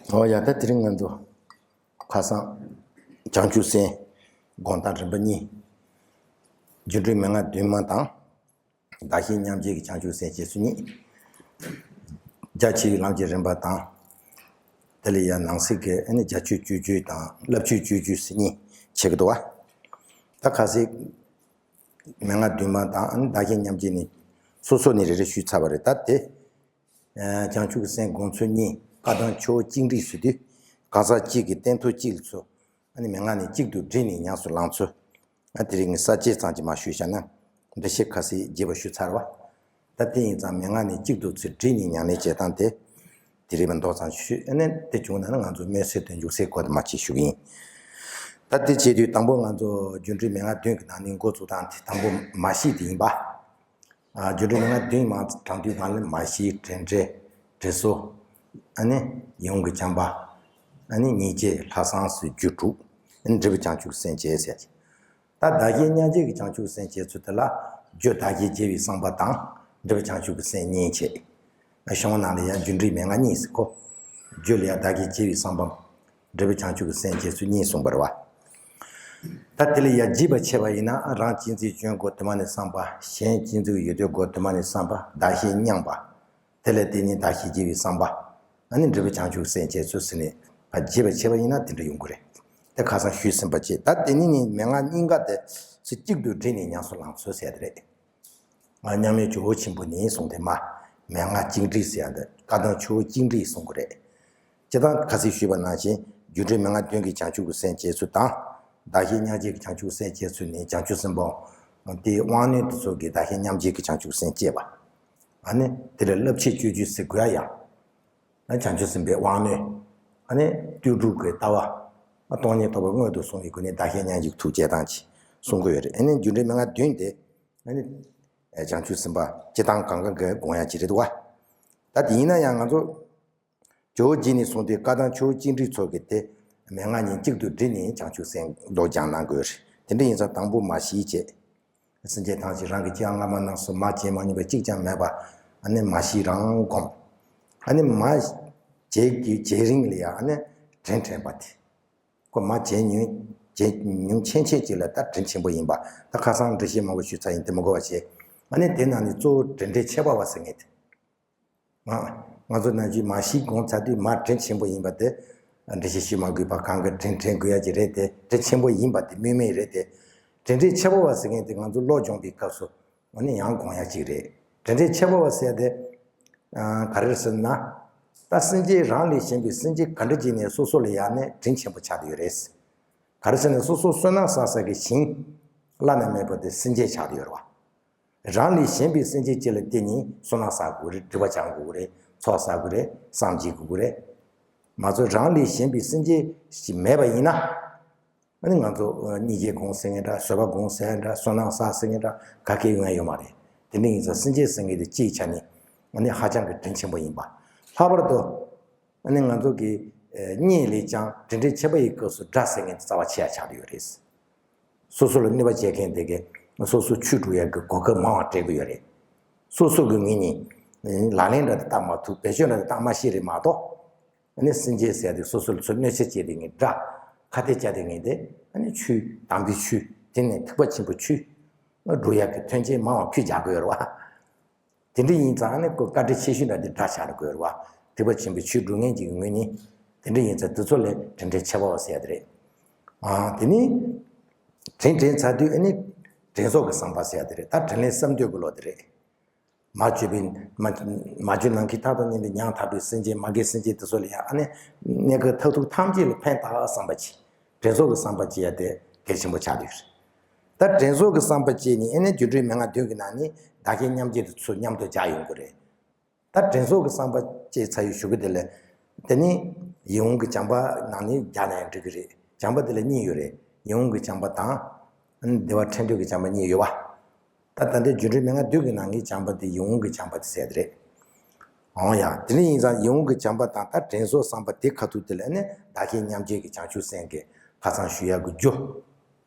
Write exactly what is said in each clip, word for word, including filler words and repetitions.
ཨོ་ཡ། ད་དེ་རིང་ང་ཚོ་ཁ་སང་བྱང་ཆུབ་སེམས་དགོངས་དག་རིམ་པ་གཉིས། སྒྱུ་འཕྲུལ་མན་ངག་བདུན་མ་དང་། བདག་གཞན་མཉམ་བརྗེ་གི་བྱང་ཆུབ་སེམས་བསྐྱེད་ཚུལ་གཉིས། རྒྱ་ཆེ་བའི་ལམ་གྱི་རིམ་པ་དང་། དེ་ལ་ཡང་ནང་གསེས་ཀྱི་ཨ་ནི་རྒྱ་ཆོས་སྤྱོད་བརྗོད་དང་བསླབ་ཆོས་སྤྱོད་བརྗོད་ཟེར་གཉིས་ཕྱེ་གི་འདུག་བ། ད་ཁ་སང་མན་ངག་བདུན་མ་དང་ཨ་ནི་བདག་གཞན་མཉམ་བརྗེ་ནི་སོ་སོ་ནས་རེ་རེ་ཞུས་ཚར་བ་རེད། ད་དེ། ཨ། བྱང་ཆུབ་ཀྱི་སེམས་སྒོམ་ཚུལ་གཉིས། བཀའ་དང་ཆོས་འོག་གཅིག་འགྲིག་ཟེར་དུས། གང་ཟག་གཅིག་གི་སྟན་ཐོག་གཅིག་ལ་ཚུར་ཨ་ནི་མན་ངག་ནི་གཅིག་ཏུ་བསྒྲིལ་ནས་ཉམས་སུ་བླང་ཚུལ། ཨ། དེ་རིང་ངས་ས་བཅད་ཙམ་ཅིག་མར་ཞུས་བཞག་ན། འགྲེལ་བཤད་ཁ་སང་རྒྱས་པ་ཞུས་ཚར་བ། ད་དེ་ཡིན་ཙང་མན་ངག་ནི་གཅིག་ཏུ་ཚུར་བསྒྲིལ་ནས་ཉམས་ལེན་བྱེད་སྟངས་དེ། དེ་རིང་མདོ་ཙམ་ཞུས། ཨ་ནི་དེ་བྱུང་ན་ནི་ང་ཚོ་སྨོན་གསལ་དང་འཇུག་གསལ་སྐོར་དེ་མར་ཅིག་ཞུ་གི་ཡིན། ད་དེ་བྱེད་དུས་དང་པོ་ང་ཚོ་སྒྱུ་འཕྲུལ་མན་ངག་བདུན་གྱི་ནང་ནས་འགོ་བཙུགས་སྟངས་དེ་དང་པོ་མ་གཞི་དེ་ཡིན་པ། ཨ། སྒྱུ་འཕྲུལ་མན་ངག་བདུན་མར་དྲངས་དུས་ནང་ལ་མ་གཞི། དྲན་འབྲེལ། དྲན་གསོ། ཨ་ནི་ཡིད་འོང་གི་བྱམས་པ། ཨ་ནི་སྙིང་རྗེ། ལྷག་བསམ་སོགས་རྒྱུ་དྲུག་ཨ་ནི་འབྲས་བུ་བྱང་ཆུབ་སེམས་བསྐྱེད་ཟེར། ད་བདག་གཞན་མཉམ་བརྗེ་གི་བྱང་ཆུབ་སེམས་བསྐྱེད་ཚུལ་དེ་ལ། རྒྱུ་བདག་གཞན་བརྗེ་བའི་བསམ་པ་དང་འབྲས་བུ་བྱང་ཆུབ་ཀྱི་སེམས་གཉིས་བྱས། གཞུང་ནང་ལ་ཡང་སྒྱུ་འཕྲུལ་མན་ངག་གཉིས་ཟེར་གོ། རྒྱུ་ལ་ཡང་བདག་གཞན་བརྗེ་བའི་བསམ་པ། འབྲས་བུ་བྱང་ཆུབ་ཀྱི་སེམས་བསྐྱེད་ཚུལ་གཉིས་གསུངས་པ་རེད་བ། ད་དེ་ལ་ཡང་རྒྱས་པ་བྱས་པ་ཡིན་ན། རང་གཅེས་འཛིན་སྐྱོན་དགོས་དུ་མ་ནས་བསམ་པ། གཞན་གཅེས་འཛིན་ཡོད་དོ་དགོས་དུ་མ་ནས་བསམ་པ། བདག་གཞན་མཉམ་པ། དེ་ལ་བརྟེན་ནས་བདག་གཞན་བརྗེ་བའི་བསམ་པ། ཨ་ནི་འབྲས་བུ་བྱང་ཆུབ་སེམས་བསྐྱེད་ཚུལ་ཟེར་ནས་ཕར་རྒྱས་པ་བྱས་པ་ཡིན་ན་དེ་འདྲ་ཡོང་གི་རེད། དེ་ཁ་སང་ཞུས་ཟིན་པ་བྱས། ད་དེ་ནས་ནི་མན་ངག་གཉིས་ཀ་དེ་ཚུར་གཅིག་ཏུ་བསྒྲིལ་ནས་ཉམས་སུ་བླང་ཚུལ་ཟེར་དེ་རེད། ང་མཉམ་མེད་ཇོ་བོ་ཆེན་པོ་ནས་གསུངས་ཏེ། མ། མན་ངག་གཅིག་འགྲིག་ཟེར་ཡ་འདི་བཀའ་དང་ཆོས་འོག་གཅིག་འགྲིག་གསུང་གི་རེད། སྤྱིར་བཏང་ཁ་སང་ཞུས་པ་ནང་བཞིན་སྒྱུ་འཕྲུལ་མན་ངག་བདུན་གྱི་བྱང་ཆུབ་ཀྱི་སེམས་བསྐྱེད་ཚུལ་དང་། བདག་གཞན་མཉམ་བརྗེ་གི་བྱང་ཆུབ་སེམས་བསྐྱེད་ཚུལ་ནི་བྱང་ཆུབ་སེམས་དཔའ་དེའི་དབང་རྣོན་དེ་ཚོ་གིས་བདག་གཞན་མཉམ་བརྗེ་གི་བྱང་ཆུབ་སེམས་བསྐྱེད་པ། ཨ་ནི་དེ་ལ་བསླབ་བྱའི་སྤྱོད་བརྗོད་ཟེར་དགོས་ཡ་ཡང་། ཨ། བྱང་ཆུབ་སེམས་དཔའི་དབང་རྣོན། ཨ་ནི་ལྟོས་གྲུབ་ཀྱི་ལྟ་བ། ཨ། སྟོང་ཉིད་རྟོགས་པ་སྔོན་དུ་སོང་བའི་སྒོ་ནས་བདག་གཞན་མཉམ་བརྗེ་གི་ཐུགས་བསྐྱེད་སྟངས་ཀྱིས་གསུང་གི་ཡོད་རེད། ཨ་ནི་སྒྱུ་འཕྲུལ་མན་ངག་བདུན་དེ། ཨ་ནི་བྱང་ཆུབ་སེམས་དཔའ་སྤྱིར་བཏང་གང་ག་གིས་དགོངས་ཡ་ཅིག་རེད་འདུག་བ། ད་དེ་ཡིན་ན་ཡང་ང་ཚོ་ཇོ་བོ་རྗེ་ནས་གསུངས་ཏེ། བཀའ་དང་ཆོས་འོག་གཅིག་འགྲིག་ཚུལ་གྱིས་དེ་མན་ངག་གཉིས་གཅིག་ཏུ་བསྒྲིལ་ནས་བྱང་ཆུབ་སེམས་སློབ་སྦྱང་གནང་དགོས་རེད། དེ་འདྲ་ཡིན་ཙང་དང་པོ་མ་གཞི་བྱས། སེམས་ཅན་ཐམས་ཅད་རང་གི་སྤྱི་དང་སྔ་མ་རྣམས་སུ་མ་བྱས་མ་མྱོང་བ་གཅིག་ཀྱང་མེད་པ། ཨ་ནི་མ་གཞི་རང་བསྒོམ། ཨ་ནི་མ་བྱས་ཀྱི་བྱས་རིང་ལ་ཡང་ཨ་ནི་དྲིན་དྲན་པ་དེ། ཁོ་མ་བྱས་མྱོང་བྱས་མྱོང་ཆེན་ཆེ་ཅིག་ལ་ད་དྲིན་ཆེན་པོ་ཡིན་པ། ད་ཁ་སང་འགྲེལ་བཤད་མང་པོ་ཞུས་ཚར་ཡིན། དེ་མི་དགོས་པ་བྱས། ཨ་ནི་དེ་ནང་ནས་གཙོ་བོ་དྲིན་དྲན་ཆེ་བ་བ་ཟེར་མཁན་དེ། ང་ང་ཚོ་ནང་བཞིན་མ་གཞི་བསྒོམས་ཚར་དུས་མ་དྲིན་ཆེན་པོ་ཡིན་པ་དེ་འགྲེལ་བཤད་ཞུ་མ་དགོས་པ། གང་གི་དྲིན་དྲན་དགོས་ཡ་ཅིག་རེད་དེ། དྲིན་ཆེན་པོ་ཡིན་པ་དེ་དམིགས་མེད་རེད་དེ། དྲིན་དྲན་ཆེ་བ་བ་ཟེར་མཁན་དེ་ང་ཚོ་བློ་སྦྱོང་བའི་སྐབས་སུ་ཨ་ནི་ཡང་དགོངས་ཡ་ཅིག་རེད། དྲིན་དྲན་ཆེ་བ་བ་ཟེར་ཡ་དེ། ཨ། ག་རེ་ཟེར་ན། ད་སེམས་ཅན་རང་ལས་གཞན་པའི་སེམས་ཅན་ག་འདྲ་ཅིག་ནས་སོ་སོ་ལ་ཡང་ནི་དྲིན་ཆེན་པོ་ཆགས་བསྡད་ཡོད་རེད། ག་རེ་ཟེར་ན་སོ་སོ་བསོད་ནམས་བསགས་བསགས་ཀྱི་ཞིང་བླ་ན་མེད་པ་དེ་སེམས་ཅན་ཆགས་བསྡད་ཡོད་རེད་བ། རང་ལས་གཞན་པའི་སེམས་ཅན་གཅིག་ལ་བརྟེན་ནས་བསོད་ནམས་བསགས་དགོས་རེད། སྒྲིབ་པ་སྦྱང་དགོས་རེད། ཚོགས་བསགས་དགོས་རེད། བསམ་བརྗེ་དགོས་རེད། མ་ཚད་རང་ལས་གཞན་པའི་སེམས་ཅན་ཞིག་མེད་པ་ཡིན་ན། ཨ་ནི་ང་ཚོ་སྙིང་རྗེ་སྒོམ་ཟེར་མཁན་འདྲ། བཟོད་པ་སྒོམ་ཟེར་མཁན་འདྲ། བསོད་ནམས་བསགས་ཟེར་མཁན་འདྲ་ག་གེ་ཡོང་ཡ་ཡོད་མ་རེད། དེ་འདྲ་ཡིན་ཙང་སེམས་ཅན་ཟེར་མཁན་དེ་སྤྱིའི་ཆ་ནས་ཨ་ནི་ཧ་ཅང་གི་དྲིན་ཆེན་པོ་ཡིན་པ། ལྷག་པར་དུ་ཨ་ནི་ང་ཚོ་གི་ཨ་གཉེན་ལས་ཀྱང་དྲིན་དྲན་ཆེ་བ་ཡི་སྐབས་སུ་དགྲ་ཟེར་མཁན་དེ་རྩ་བ་ཆེ་ཡ་ཆགས་ཀྱི་ཡོད་རེད། སོ་སོ་ལ་གནོད་པ་བྱེད་མཁན་དེ་གིས་སོ་སོ་ཆོས་སྒྲུབ་ཡག་གི་གོ་སྐབས་མང་བ་སྤྲད་ཀྱི་ཡོད་རེད། སོ་སོ་གི་ངོས་ནས་ལག་ལེན་འདྲ་དེ་བསྟར་མ་ཐུབ། བེད་སྤྱོད་འདྲ་དེ་བཏང་མ་ཤེས་རེད་མ་གཏོགས། ཨ་ནི་སེམས་ཅན་ཟེར་ཡ་དེ་སོ་སོ་ལ་ཚུར་གནོད་འཚེ་བྱེད་བསྡད་མཁན་དགྲ་ཁ་གཏད་བཅག་བསྡད་མཁན་དེ་ཨ་ནི་ཆོས་དམ་པའི་ཆོས་དེ་ནས་ཐེག་པ་ཆེན་པོའི་ཆོས་སྒྲུབ་ཡག་གི་མཐུན་རྐྱེན་མང་བ་ཕུལ་བཞག་གི་ཡོད་རེད་བ། དེ་འདྲ་ཡིན་ཙང་ཨ་ནི་ཁོ་བཀའ་དྲིན་ཆེ་ཤོས་འདྲ་དེ་དགྲ་ཆགས་ནས་དགོས་རེད་བ། ཐེག་པ་ཆེན་པོའི་ཆོས་སྒྲུབ་མཁན་གྱི་ངོས་ནས་དེ་འདྲ་ཡིན་ཙང་དེ་ཚོ་ལ་དྲིན་དྲན་ཆེ་བ་ཟེར་ཡ་དེ་རེད། ཨ། དེ་ནས་དྲིན་དྲན་ཚར་དུས་ཨ་ནི་དྲིན་གཟོ་གི་བསམ་པ་ཟེར་ཡ་དེ་རེད། ད་དྲིན་ལན་གསབ་འདོད་ཀྱི་བློ་དེ་རེད། མ་བཅོས་པའི་མ་མ་བཅོས་ནམ་མཁའི་མཐའ་དང་མཉམ་པའི་ཉམ་ཐག་པའི་སེམས་ཅན་མ་རྒན་སེམས་ཅན་དེ་ཚོ་ལ་ཡང་ཨ་ནི་གནས་སྐབས་མཐར་ཐུག་ཐམས་ཅད་ལ་ཕན་བཏགས་བསམ་པ་བྱེད། དྲིན་གཟོ་གི་བསམ་པ་བྱེད་ཡ་དེ་གལ་ཆེན་པོ་ཆགས་ཡོད་རེད། ད་དྲིན་གཟོ་གི་བསམ་པ་བྱས་ནས་ཨ་ནི་སྒྱུ་འཕྲུལ་མན་ངག་བདུན་གྱི་ནང་ནས་བདག་གཞན་མཉམ་བརྗེ་དེ་ཚུར་མཉམ་དུ་སྦྱར་ཡོང་གི་རེད། ད་དྲིན་གཟོ་གི་བསམ་པ་བྱས་ཚར་ཡོད་ཞུ་གི་དེ་ལས། དེ་ནས་ཡིད་འོང་གི་བྱམས་པ་ནང་ནས་སྦྱར་ན་ཡང་འགྲིག་གི་རེད། བྱམས་པ་དེ་ལ་གཉིས་ཡོད་རེད། ཡིད་འོང་གི་བྱམས་པ་དང་། བདེ་བ་འཕྲད་འདོད་ཀྱི་བྱམས་པ་གཉིས་ཡོད་པ། ད་ད་ལྟའི་སྒྱུ་འཕྲུལ་མན་ངག་བདུན་གྱི་ནང་གི་བྱམས་པ་དེ་ཡིད་འོང་གི་བྱམས་པ་དེ་ཟེར་དེ་རེད། འོང་ཡ། དེ་འདྲ་ཡིན་ཙང་ཡིད་འོང་གི་བྱམས་པ་དང་ད་དྲིན་གཟོ་བསམ་པ་དེ་ཁ་ཐུག་དེ་ལ་ནི་བདག་གཞན་མཉམ་བརྗེ་གི་བྱང་ཆུབ་སེམས་ཀྱི་ཁ་སང་ཞུ་ཡག་གི་རྒྱུ།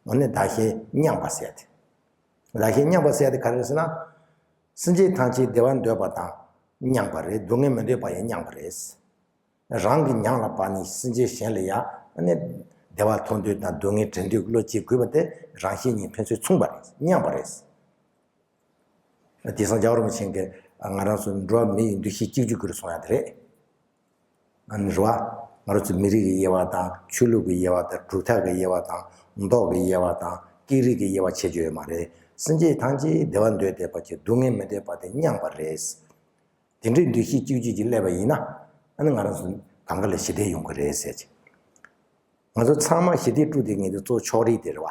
འོ་ནི་བདག་གཞན་མཉམ་པ་ཟེར་དེ། བདག་གཞན་མཉམ་པ་ཟེར་དེ་ག་རེ་རེད་ཟེར་ན། སེམས་ཅན་ཐམས་ཅད་བདེ་བ་འདོད་པ་དང་མཉམ་པ་རེད། སྡུག་བསྔལ་མི་འདོད་པ་ཡང་མཉམ་པ་རེད། རང་གི་མྱང་ལ་བབས་ནས་སེམས་ཅན་གཞན་ལ་ཡང་ཨ་ནི་བདེ་བ་ཐོབ་འདོད་དང་སྡུག་བསྔལ་བྲལ་འདོད་ཀྱི་བློ་སྐྱེ་དགོས་པ་དེ་རང་གཞན་གཉིས་ཕན་ཚུན་མཚུངས་པ་རེད། མཉམ་པ་རེད། དེང་སང་རྒྱལ་བ་རིན་པོ་ཆེ་གིས་ང་རང་ཚོ་འགྲོ་བ་མི་ཡི་འདུ་ཤེས་གཅིག་གྱུར་དགོས་རེད་གསུངས་ཡ་དེ་རེད། ཨ་ནི་རེད་བ། ང་རང་ཚོ་མི་རིགས་ཀྱི་དབྱེ་བ་དང་ཆོས་ལུགས་ཀྱི་དབྱེ་བ་དང་གྲུབ་མཐའ་གི་དབྱེ་བ་དང་མདོག་གི་དབྱེ་བ་དང་སྐད་རིགས་ཀྱི་དབྱེ་བ་ཕྱེ་རྒྱུ་ཡོད་མ་རེད། སེམས་ཅན་ཐམས་ཅད་བདེ་བ་འདོད་བསྡད་པ་གཅིག་སྡུག་བསྔལ་མི་འདོད་པ་དེ་མཉམ་པ་རེད། དེ་འདྲའི་འདུ་ཤེས་གཅིག་གྱུར་གྱིས་སླེབས་པ་ཡིན་ན། ཨ་ནི་ང་རང་ཚོ་གང་ག་ལ་ཞི་བདེ་ཡོང་གི་རེད་ཟེར་གྱི། ང་ཚོ་ཚང་མ་ཞི་བདེ་དཀྲུགས་བསྡད་མཁན་དེ་གཙོ་བོ་ཕྱོགས་རིས་དེ་རེད་བ།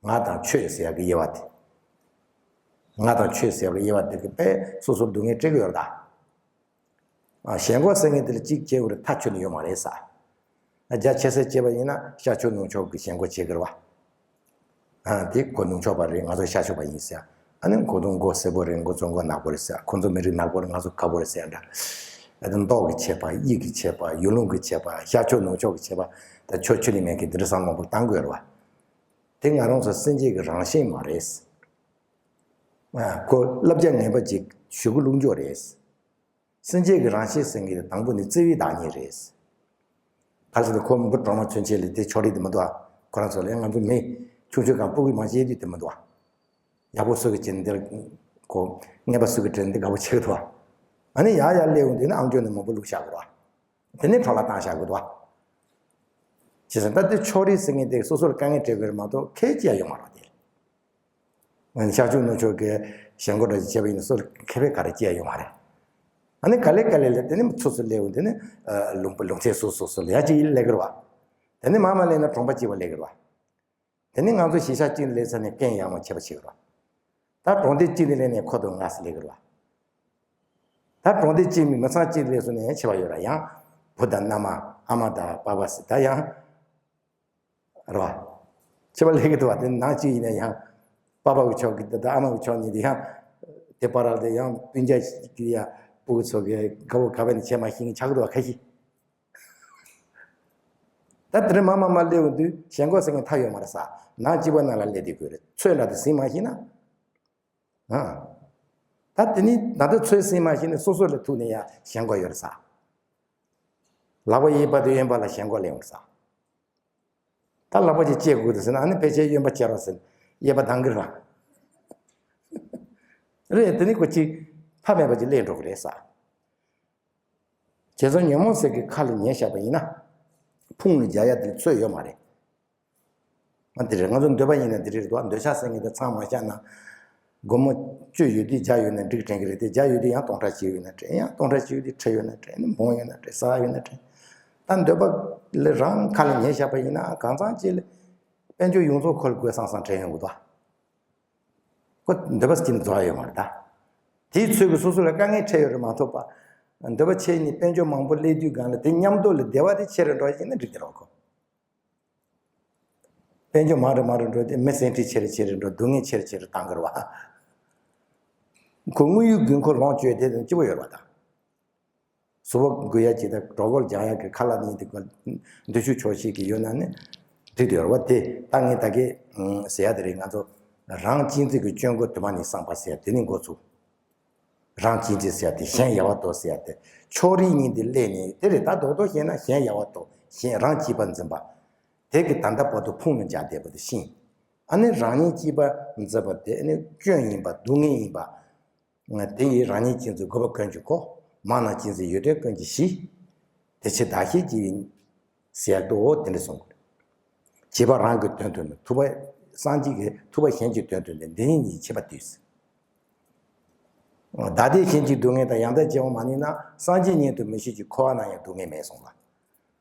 ང་དང་ཆོས་ཟེར་ཡག་གི་དབྱེ་བ་དེ། ང་དང་ཆོས་ཟེར་ཡག་གི་དབྱེ་བ་དེ་གིས་དཔེ་སོ་སོར་སྡུག་བསྔལ་སྤྲད་གི་ཡོད་རེད་ད། ཨ། ཞེན་ཁོག་ཟེར་མཁན་དེ་ལ་གཅིག་བྱས་པ་རེད། མཐའ་ཆོད་ནས་ཡོད་མ་རེད་ས། རྒྱ་ཆེ་སར་བྱས་པ་ཡིན་ན་ཤར་ཕྱོགས་ནུབ་ཕྱོགས་ཀྱི་ཞེན་ཁོག་བྱེད་ཀྱི་རེད་བ། ཨ། དེ་ཁོ་ནུབ་ཕྱོགས་པ་རེད། ང་ཚོ་ཤར་ཕྱོགས་པ་ཡིན་ཟེར། ཨ་ནི་ཁོ་ཚོ་མགོ་སེར་པོ་རེད། ང་ཚོ་མགོ་ནག་པོ་རེད་ཟེར། ཁོ་ཚོ་མི་རིགས་ནག་པོ་རེད། ང་ཚོ་དཀར་པོ་རེད་ཟེར་འདྲ། ཨ། དེ་མདོག་གི་ཁྱད་པར། དབྱིབས་ཀྱི་ཁྱད་པར། ཡུལ་ལུང་གི་ཁྱད་པར། ཤར་ཕྱོགས་ནུབ་ཕྱོགས་ཀྱི་ཁྱད་པར། ད་ཆོས་ཆོས་ལས་མེད་མཁན་དེ་འདྲ་བསམ་བློ་མང་པོ་བཏང་དགོས་རེད་བ། དེ་ང་རང་ཚོ་སེམས་ཅན་གྱི་རང་བཞིན་མ་རེད། ཨ། ཁོ་བསླབ་བྱ་ངན་པ་ཅིག་གཞུག་གུ་བླུགས་འཇོག་རེད། སེམས་ཅན་གྱི་རང་བཞིན་ཟེར་མཁན་དེ་དང་པོ་ནི་བརྩི་བའི་བདག་ཉིད་རེད། གལ་སྲིད་ཁོ་མི་གྲོག་མ་ཚུན་ཆད་ལ་དེ་ཕྱོགས་རིས་དེ་མི་འདུག་ཨ། ཁོ་རང་ཚོ་ལ་ང་ཚོ་མི་ཆུང་ཆུང་སྒང་སྤུ་གུ་མང་ཆེ་ཡོད་དུས་དེ་མི་འདུག་ཨ། ཡག་པོ་སུ་གིས་བྱས་ན་དེར་གོ། ངན་པ་སུ་གིས་བྱས་ན་དེ་དགའ་པོ་བྱེད་ཀྱི་འདུག་ཨ། ཨ་ནི་ཡར་ཡར་སླེབས་འོང་དུས་ན་ཨང་ཅོག་ནས་མང་པོ་བླུགས་བཞག་གི་རེད་བ། དེ་ནས་འཕྲོ་བརླག་བཏང་བཞག་གི་འདུག་བ། བྱས་ཙང་ད་དེ་ཕྱོགས་རིས་ཟེར་མཁན་དེ་སོ་སོར་དཀའ་ངལ་སྤྲད་དགོས་རེད་མ་གཏོགས་ཁྱད་ཅི་ཡང་ཡོད་མ་རེད་དེ། ང་ནི་ཤར་ཕྱོགས་ནུབ་ཕྱོགས་ཀྱི་ཞེན་ཁོག་འདྲ་ཞིག་བྱས་པ་ཡིན་ན་སོ་སོར་ཁེ་ཕན་ག་རེ་སྐྱེ་ཡ་ཡོད་མ་རེད། ཨ་ནི་ག་ལེ་ག་ལེ་ལ་དེ་ནི་ཚུར་ཚུར་སླེབས་འོང་། དེ་ནི་ཨ། ལུང་པ་ལུང་ཚན་སོ་སོ་སོ་ལ་ཡ་གཅིག་སླེབས་ཀྱི་རེད་བ། དེ་ནི་མར་མར་སླེབས་ན་གྲོང་པ་གཅིག་པ་སླེབས་ཀྱི་རེད་བ། དེ་ནི་ང་ཚོ་གཞིས་ཆགས་གཅིག་ནས་སླེབས་ཚར་ནས་རྐྱེན་ཡོད་མ་ཆད་པ་བྱེད་ཀྱི་རེད་བ། ད་གྲོང་སྡེ་གཅིག་ནས་སླེབས་ནས་ཁོ་དང་ང་ཟེར་སླེབས་ཀྱི་རེད་བ། ད་གྲོང་སྡེ་གཅིག་མི་མི་ཚང་གཅིག་སླེབས་སོང་ནས་ཡང་ཆད་པ་ཡོད་ར། ཡང་བུ་དང་མནའ་མ། ཨ་མ་དང་པ་ཕ་ཟེར། ད་ཡང་རེད་བ། ཆད་པ་སླེབས་ཀྱི་འདུག་བ། དེ་ནང་གཅིག་ཡིན་ན་ཡང་པ་ཕ་གི་ཕྱོགས་ཀྱི་དེ་དང་ཨ་མ་གི་ཕྱོགས་གཉིས་དེ་ཡང་དེ་བར་ལ་དེ་ཡང་སྤུན་ཀྱག་གི་ཡ་སྤུ་གུ་ཚོ་གི་དགའ་པོ་དགའ་བ་ནས་བྱེད་མ་ཤེས་མཁན་ཆགས་ཀྱི་འདུག་བ། ཁ་ཤས། ད་དེ་རིང་མར་མར་མར་སླེབས་འོང་དུས་ཞེན་ཁོག་ཟེར་མཁན་མཐའ་ཡོད་མ་རེད་ས། ནང་གཅིག་པ་ནང་ལ་སླེབས་བསྡད་དགོས་རེད། ཚོད་འདྲ་དེ་ཟིན་མ་ཤེས་ན། ཨ། ད་དེ་ནི་ད་ལྟ་ཚོད་ཟིན་མ་ཤེས་ནས་སོ་སོ་ལ་ཐུག་ནས་ཡ་ཞེན་ཁོག་ཡོད་རེད་ས། ལག་པ་གཡས་པ་དེ་གཡོན་པ་ལ་ཞེན་ཁོག་སླེབས་ཡོང་རེད་ས། ད་ལག་པ་ཅིག་བཅད་དགོས་འདུག་ཟེར་ན་ཨ་ནི་ཕལ་ཆེར་གཡོན་པ་བཅད་རོགས་ཟེར་གཡས་པ་ལྡང་གི་རེད་བ། རེད། དེ་ནི་ཁོ་ཅིག་ཕ་མེད་པ་ཅིག་སླེབས་འགྲོ་གི་རེད་ས། བྱས་ཙང་ཉོན་མོངས་ཟེར་གྱི་ཁ་ལ་ཉན་བཞག་པ་ཡིན་ན། ཕུང་ལ་རྒྱག་ཡ་དེ་ཚོད་ཡོད་མ་རེད། ཨ། དེ་རེད། ང་ཚོ་འདོད་པ་ཡིན་ན་དེ་རེད་དོ། འདོད་ཆགས་ཟེར་མཁན་དེ་ཚང་མ་བཞག་ན། སྒོར་མོ་བཅུ་ཡོད་དུས་བརྒྱ་ཡོད་ན་འགྲིག་དྲན་གྱི་རེད་དེ། བརྒྱ་ཡོད་དུས་ཡང་སྟོང་ཕྲག་གཅིག་ཡོད་ན་དྲན། ཡང་སྟོང་ཕྲག་གཅིག་ཡོད་དུས་ཁྲི་ཡོད་ན་དྲན། ནི་འབུམ་ཡོད་ན་དྲན། ས་ཡོད་ན་དྲན། ད་འདོད་པ་ལ་རང་ཁ་ལ་ཉན་བཞག་པ་ཡིན་ན་གང་ཚང་ཅིག་ལ་དཔལ་འབྱོར་ཡོངས་རྫོགས་ཁོ་ལ་དགོས་བསམ་བསམ་དྲན་ཡོང་གི་འདུག་ཁོ་འདོད་པ་ཅིག་ནི་རྫོགས་ཡ་ཡོད་མ་རེད་ད། དེའི་ཚོད་ཀྱིས་སོ་སོ་ལ་དཀའ་ངལ་འཕྲད་ཡོད་རེད་མ་གཏོགས་པ། འདོད་པ་ཆེ་ནས་དཔལ་འབྱོར་མང་པོ་སླེབས་དུས་སྒང་ལ་དེ་མཉམ་དུ་ལ་བདེ་བ་དེ་ཆེ་རུ་འགྲོ་བ་ཞིག་ན་འགྲིག་གི་རེད་ཁོ། དཔལ་འབྱོར་མང་རུ་མང་རུ་འགྲོ་དུས་མི་སེམས་ཁྲལ་ཆེ་རུ་ཆེ་རུ་འགྲོ། སྡུག་བསྔལ་ཆེ་རུ་ཆེ་རུ་བཏང་གི་རེད་བ། ཁོ་དངོས་ཡོད་དགོས་མཁོ་ལོངས་སྤྱོད་དེ་དང་སྐྱིད་པོ་ཡོད་རེད་བ་ད། གཟུགས་པོ་དགོས་ཡ་ཅིག་དང་གྲོད་ཁོག་ལ་རྒྱག་ཡ་གི་ཁ་ལག་ནི་དེ་ཀ་འདོད་ཆུ་ཆོག་ཤེས་ཀྱི་ཡོད་ན་ནི་འགྲིག་དུ་ཡོད་རེད་བ། དེ་ད་ངས་ད་གིན་ཟེར་ཡ་དེ་རེད། ང་ཚོ་རང་གཅེས་འཛིན་གྱི་སྐྱོན་ཀུན་དུ་མ་ནི་སངས་པ་ཟེར་ཡ་དེ་ནི་འགོ་ཚུགས། རང་གཅེས་འཛིན་ཟེར་ཡ་དེ་གཞན་ཡལ་བར་དོར་ཟེར་ཡ་དེ་ཕྱོགས་རིས་གཉིས་དེ་སླེབས་ནས་དེ་རེད། ད་རྡོག་རྡོག་བཤད་ན་གཞན་ཡལ་བར་དོར། གཞན་རང་གཅེས་པར་འཛིན་པ། དེ་གི་ད་ལྟ་བར་དུ་ཕུང་ལ་འཇགས་བསྡད་པ་དེ་ཤེས། ཨ་ནི་རང་ཉིད་གཅེས་པར་འཛིན་པ་དེ་ཨ་ནི་སྐྱོན་ཡིན་པ་སྡུག་བསྔལ་ཡིན་པ། དེ་ཡིས་རང་ཉིད་གཅེས་འཛིན་དགོས་པ་ཀུན་གྱི་གོ། མང་རྣམས་གཅེས་འཛིན་ཡོན་ཏན་ཀུན་གྱི་གཞི། དེ་ཕྱིར་བདག་གཞན་གཅེས་པའི་ཟེར་ཡག་ཏུ་འོ་དེ་འདྲ་གསུངས། བྱིས་པ་རང་གི་དོན་དུ་ནི། ཐུབ་པ་སངས་རྒྱས་ཀྱི། ཐུབ་པ་གཞན་གྱི་དོན་དུ་ནི། འདི་ཉིད་ཉིད་བྱེད་པ་དུས། བདག་ལྟས་གཞན་གཅེས་སྡུག་བསྔལ་དང་། ཡང་དག་བྱེད་པ་མ་ནུས་ན། སངས་རྒྱས་ཉིད་དུ་མི་ཤེས་ཀྱི། འཁོར་བ་ན་ཡང་སྡུག་བསྔལ་མེད་གསུངས་ལ།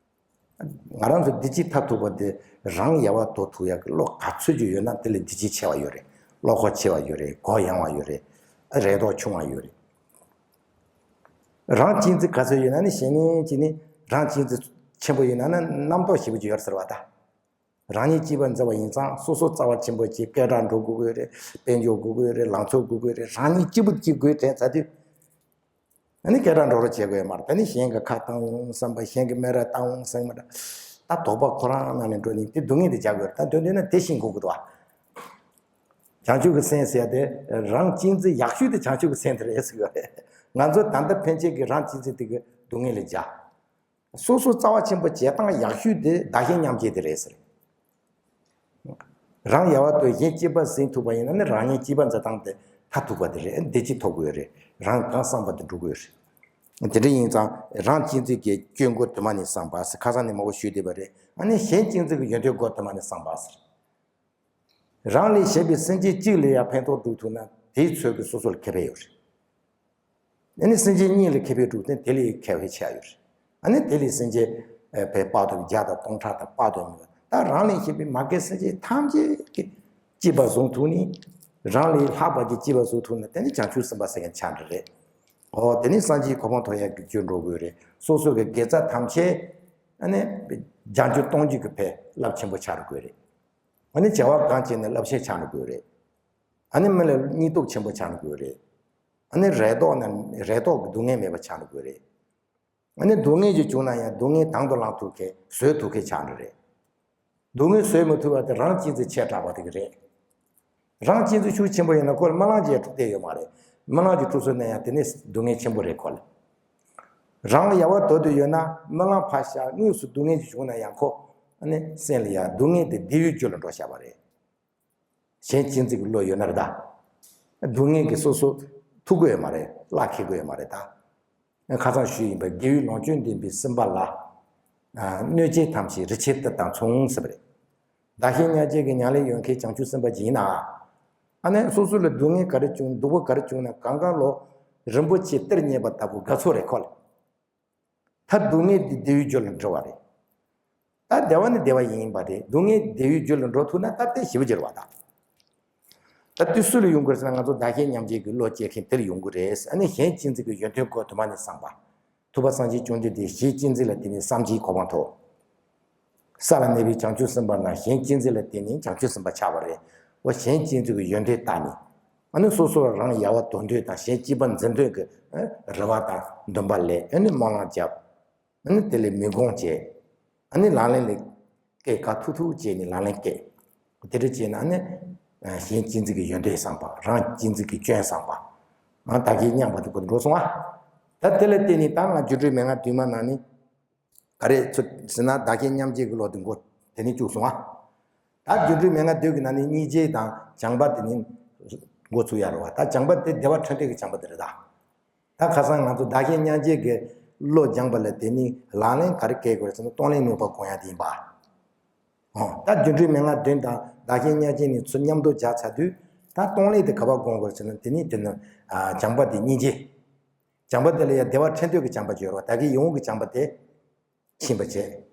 ང་རང་ཚོ་བདེ་སྐྱིད་མཐར་ཐུག་པ་དེ་རང་ཡལ་བར་དོར་ཐུབ་ཡག་གི་བློ་ག་ཚོད་ཅིག་ཡོད་ན་དེ་ལ་བདེ་སྐྱིད་ཆེ་བ་ཡོད་རེད། བློ་ཁོག་ཆེ་བ་ཡོད་རེད། གུ་ཡངས་བ་ཡོད་རེད། རེ་དོགས་ཆུང་བ་ཡོད་རེད། རང་གཅེས་འཛིན་ག་ཚོད་ཡོད་ན་ནི་གཞན་གཅེས་ནི། རང་གཅེས་འཛིན་ཆེན་པོ་ཡོད་ན་ནི་རྣམ་རྟོག་ཞེ་པོ་ཅིག་ཡོད་ཟེར་བ་ད། རང་ཉིད་གཅེས་པར་འཛིན་པ་ཡིན་ཙང་སོ་སོ་རྩ་བ་ཆེན་པོ་གཅིག་སྐད་གྲགས་འགྲོ་དགོས་ཀྱི་ཡོད་རེད། དཔལ་འབྱོར་དགོས་ཀྱི་ཡོད་རེད། ལང་ཚོ་དགོས་ཀྱི་ཡོད་རེད། རང་ཉིད་གཅིག་པུ་གཅིག་དགོས་དྲན་ཚར་དུས། ཨ་ནི་སྐད་གྲགས་འགྲོ་རོགས་བྱེད་དགོས་ཡོད་མ་རེད། ད་ནི་གཞན་གྱི་ཁ་བཏང་འོང་བསམ་པ། གཞན་གྱི་སྨད་ར་བཏང་འོང་བསམ་པ། ད་དོགས་པ་ཁོ་རང་ནང་ནས་འགྲོ་ནས་དེ་སྡུག་བསྔལ་དེ་རྒྱག་དགོས་རེད། ད་འདོད་འདོད་ན་དེ་ཤེས་དགོས་ཀྱི་འདུག་བ། བྱང་ཆུབ་ཀྱི་སེམས་ཟེར་ཡ་དེ་རང་གཅེས་འཛིན་ཡག་ཤོས་དེ་བྱང་ཆུབ་ཀྱི་སེམས་དེ་རེད་ཟེར་གྱི་ཡོད་རེད། ང་ཚོ་ད་ལྟ་ཕན་ཆད་ཀྱི་རང་གཅེས་འཛིན་དེ་གི་སྡུག་བསྔལ་ལ་རྒྱག་སོ་སོ་རྩ་བ་ཆེན་པོ་བྱེད་སྟངས་ཡག་ཤོས་དེ་བདག་གཞན་མཉམ་བརྗེ་དེ་རེད་ཟེར། རང་ཡལ་བར་དོར་གཞན་གཅེས་པར་ཟིན་ཐུབ་པ་ཡིན་ན་ནི་རང་ཉིད་གཅེས་པར་འཛིན་སྟངས་དེ་མཐར་ཐུག་པ་དེ་རེད། བདེ་སྐྱིད་ཐོབ་དགོས་རེད། རང་གང་བསམ་པ་དེ་འགྲུབ་དགོས་རེད། དེ་འདྲ་ཡིན་ཙང་རང་གཅེས་འཛིན་གྱི་སྐྱོན་སྐོར་དུ་མ་ནས་བསམ་པ་ཟེར་ཁ་སང་ནས་མང་པོ་ཞུས་བསྡད་པ་རེད། ཨ་ནི་གཞན་གཅེས་འཛིན་གྱི་ཡོན་ཏན་སྐོར་དུ་མ་ནས་བསམ་པ་ཟེར། རང་ལས་གཞན་པའི་སེམས་ཅན་གཅིག་ལ་ཡང་ཕན་ཐོགས་སྒྲུབ་ཐུབ་ན་དེའི་ཚོད་ཀྱིས་སོ་སོ་ལ་ཁེ་ཕན་ཡོད་རེད། ཨ་ནི་སེམས་ཅན་གཉིས་ལ་ཁེ་ཕན་སྒྲུབ་ཐུབ་ན་དེ་ལས་ཁེ་ཕན་ཆེ་བ་ཡོད་རེད། ཨ་ནི་དེ་ལས་སེམས་ཅན་ཨ་དཔག་ཏུ་བརྒྱ་དང་སྟོང་ཕྲག་དང་དཔག་ཏུ་མེད་པ། ད་རང་ལས་གཞན་པའི་མ་སྐྱེས་སེམས་ཅན་ཐམས་ཅད་ཀྱི་གཅེས་པར་བཟུང་ཐུབ་ནས་རང་ལས་ལྷག་པ་ཅིག་གཅེས་པར་བཟུང་ཐུབ་ན་དེ་ནི་བྱང་ཆུབ་སེམས་དཔའ་ཟེར་མཁན་ཆགས་འགྲོ་རེད། འོ་དེ་ནི་སངས་རྒྱས་གོ་འཕང་ཐོབ་ཡག་གི་རྒྱུར་འགྲོ་དགོས་རེད། སོ་སོ་གི་དགེ་རྩ་ཐམས་ཅད་ཨ་ནི་བྱང་ཆུབ་གཏོང་རྒྱུ་གི་ཕན་རླབས་ཆེན་པོ་ཆགས་འགྲོ་དགོས་རེད། ཨ་ནི་བྱ་བ་གང་བྱས་ན་རླབས་ཆེན་ཆགས་འགྲོ་དགོས་རེད། ཨ་ནི་མི་ལ་སྙིང་སྟོབས་ཆེན་པོ་ཆགས་འགྲོ་དགོས་རེད། ཨ་ནི་རེ་དོགས་ན་རེ་དོགས་ཀྱི་སྡུག་བསྔལ་མེད་པ་ཆགས་འགྲོ་དགོས་རེད། ཨ་ནི་སྡུག་བསྔལ་ཅིག་བྱུང་ན་ཡང་སྡུག་བསྔལ་དང་དུ་བླང་ཐུབ་མཁན་བཟོད་ཐུབ་མཁན་ཆགས་འགྲོ་རེད། སྡུག་བསྔལ་བཟོད་མི་ཐུབ་པ་དེ་རང་གཅེས་འཛིན་ཆེ་དྲགས་པ་དེ་ག་རེད། རང་གཅེས་འཛིན་ཤུགས་ཆེན་པོ་ཡོད་ན་ཁོ་ལ་རྨི་ལམ་གྱི་ཡང་འཁྲུག་བསྡད་ཡོད་མ་རེད། རྨི་ལམ་གྱི་འཁྲུག་སོང་ན་ཡང་དེ་ནི་སྡུག་བསྔལ་ཆེན་པོ་རེད་ཁོ་ལ། རང་ལ་ཡལ་བར་དོར་ཏེ་ཡོད་ན་རྨི་ལམ་ཕར་བཞག་དངོས་སུ་སྡུག་བསྔལ་ཅིག་བྱུང་ན་ཡང་ཁོ་ཨ་ནི་སེམས་ལ་ཡང་སྡུག་བསྔལ་དེ་བདེ་བའི་རྒྱུ་ལ་འགྲོ་བཞག་པ་རེད། གཞན་གཅེས་འཛིན་གྱི་བློ་ཡོད་ན་རེད་ད། སྡུག་བསྔལ་གྱིས་སོ་སོ་ཐུག་གི་ཡོད་མ་རེད། བློ་ཁེལ་གྱི་ཡོད་མ་རེད་ད། ཁ་སང་ཞུས་ཡིན་པ་དགེ་བའི་ལོངས་སྤྱོད་ལྡན་པའི་སེམས་དཔའ་ལ། གནོད་བྱེད་ཐམས་ཅད་རི་ཆད་ལྟར་དང་མཚུངས་ཟེར་བ་རེད། བདག་གཞན་མཉམ་བརྗེ་གི་ཉམས་ལེན་ཡོད་མཁན་བྱང་ཆུབ་སེམས་དཔའ་ཅིག་ཡིན་ན། ཨ་ནི་སོ་སོ་ལ་སྡུག་བསྔལ་ག་རེ་བྱུང་སྡུག་པོ་ག་རེ་བྱུང་ན་གང་གང་ལོ་རིན་པོ་ཆེ་གཏེར་རྙེད་པ་ལྟ་བུ་དགའ་ཚོར་རེད་ཁོ་ལ། ད་སྡུག་བསྔལ་འདི་བདེ་བའི་རྒྱུ་ལ་འགྲོ་བ་རེད། ད་བདེ་བ་ནི་བདེ་བ་ཡིན་པ་རེད། སྡུག་བསྔལ་བདེ་བའི་རྒྱུ་ལ་འགྲོ་ཐུབ་ན་ད་དེ་ཞི་བ་འགྱུར་བ་དང་། ད་དེ་སུ་ལ་ཡོང་དགོས་ཟེར་ན་ང་ཚོ་བདག་གཞན་མཉམ་བརྗེ་གི་བློ་སྐྱེ་མཁན་དེ་ལ་ཡོང་དགོས་རེད། ཨ་ནི་གཞན་གཅེས་འཛིན་གྱི་ཡོན་ཏན་སྐོར་དུ་མ་ནས་བསམ་པ། ཐུབ་པ་སངས་རྒྱས་བཅོམ་ལྡན་འདས་གཞན་གཅེས་འཛིན་ལ་བརྟེན་ནས་སངས་རྒྱས་གོ་འཕང་ཐོབ། ས་ལ་གནས་པའི་བྱང་ཆུབ་སེམས་དཔའ་རྣམས་གཞན་གཅེས་འཛིན་ལ་བརྟེན་ནས་བྱང་ཆུབ་སེམས་དཔའ་ཆགས་པ་རེད། འོ་གཞན་གཅེས་འཛིན་གྱི་ཡོན་ཏན་བལྟས་ནས། ཨ་ནི་སོ་སོ་རང་ཡལ་བར་དོར་འདོད་དང་གཞན་གཅེས་པར་འཛིན་འདོད་ཀྱི་རེ་བ་དང་འདུན་པ་ལས་ཨ་ནི་སྨོན་ལམ་བརྒྱབ། ཨ་ནི་དེ་ལས་མི་དགོངས་བྱས། ཨ་ནི་ལག་ལེན་ལ་བཀལ། ཁ་ཐུག་ཐུག་བྱས་ནས་ལག་ལེན་བཀལ། དེ་འདྲ་བྱས་ན་ཨ་ནི་གཞན་གཅེས་འཛིན་གྱི་ཡོན་ཏན་བསམ་པ། རང་གཅེས་འཛིན་གྱི་སྐྱོན་བསམ་པ། ང་བདག་གིས་མཉམ་པ་དེ་ཀོ་འགྲོ་སོང་ཨ། ད་དེ་ལ་བརྟེན་ནས་ད་ང་སྒྱུ་འཕྲུལ་མན་ངག་བདུན་མ་ནང་ནས། ག་རེ་ཚུལ་ཟེར་ན་བདག་གཞན་མཉམ་བརྗེ་གི་བློ་དེ་འགོ་དེ་ནས་བཅུག་སོང་ཨ། ད་སྒྱུ་འཕྲུལ་མན་ངག་བདུན་གྱི་ནང་ནས་སྙིང་རྗེ་དང་བྱམས་པ་དེ་ནི་འགོ་ཚུགས་ཡ་རེད་བ། ད་བྱམས་པ་དེ་བདེ་བ་ཕྲན་བདེ་གི་བྱམས་པ་དེ་རེད་ད། ད་ཁ་སང་ང་ཚོ་བདག་གཞན་མཉམ་བརྗེ་གི་བློ་སྦྱངས་པ་ལ་དེ་ནི་ལག་ལེན་ག་རེ་བཀལ་དགོས་རེད་ཟེར་ན་གཏོང་ལེན་ནུས་པ་སྒོམ་ཡ་དེ་ཡིན་པ། ཨོ། ད་སྒྱུ་འཕྲུལ་མན་ངག་བདུན་དང་བདག་གཞན་མཉམ་བརྗེ་གཉིས་ཚུར་མཉམ་དུ་སྦྱར་ཚར་དུས་ད་གཏོང་ལེན་དེ་ག་པར་སྒོམ་དགོས་རེད་ཟེར་ན་དེ་ནི་དེ་ནི་བྱམས་པ་དེ་སྙིང་རྗེ། བྱམས་པ་དེ་ལ་ཡང་བདེ་བ་ཕྲན་བདེ་གི་བྱམས་པ་ཅིག་ཡོད་རེད་བ། བདག་གི་ཡིད་འོང་གི་བྱམས་པ་དེ། ཕྱིན་པ་བྱས།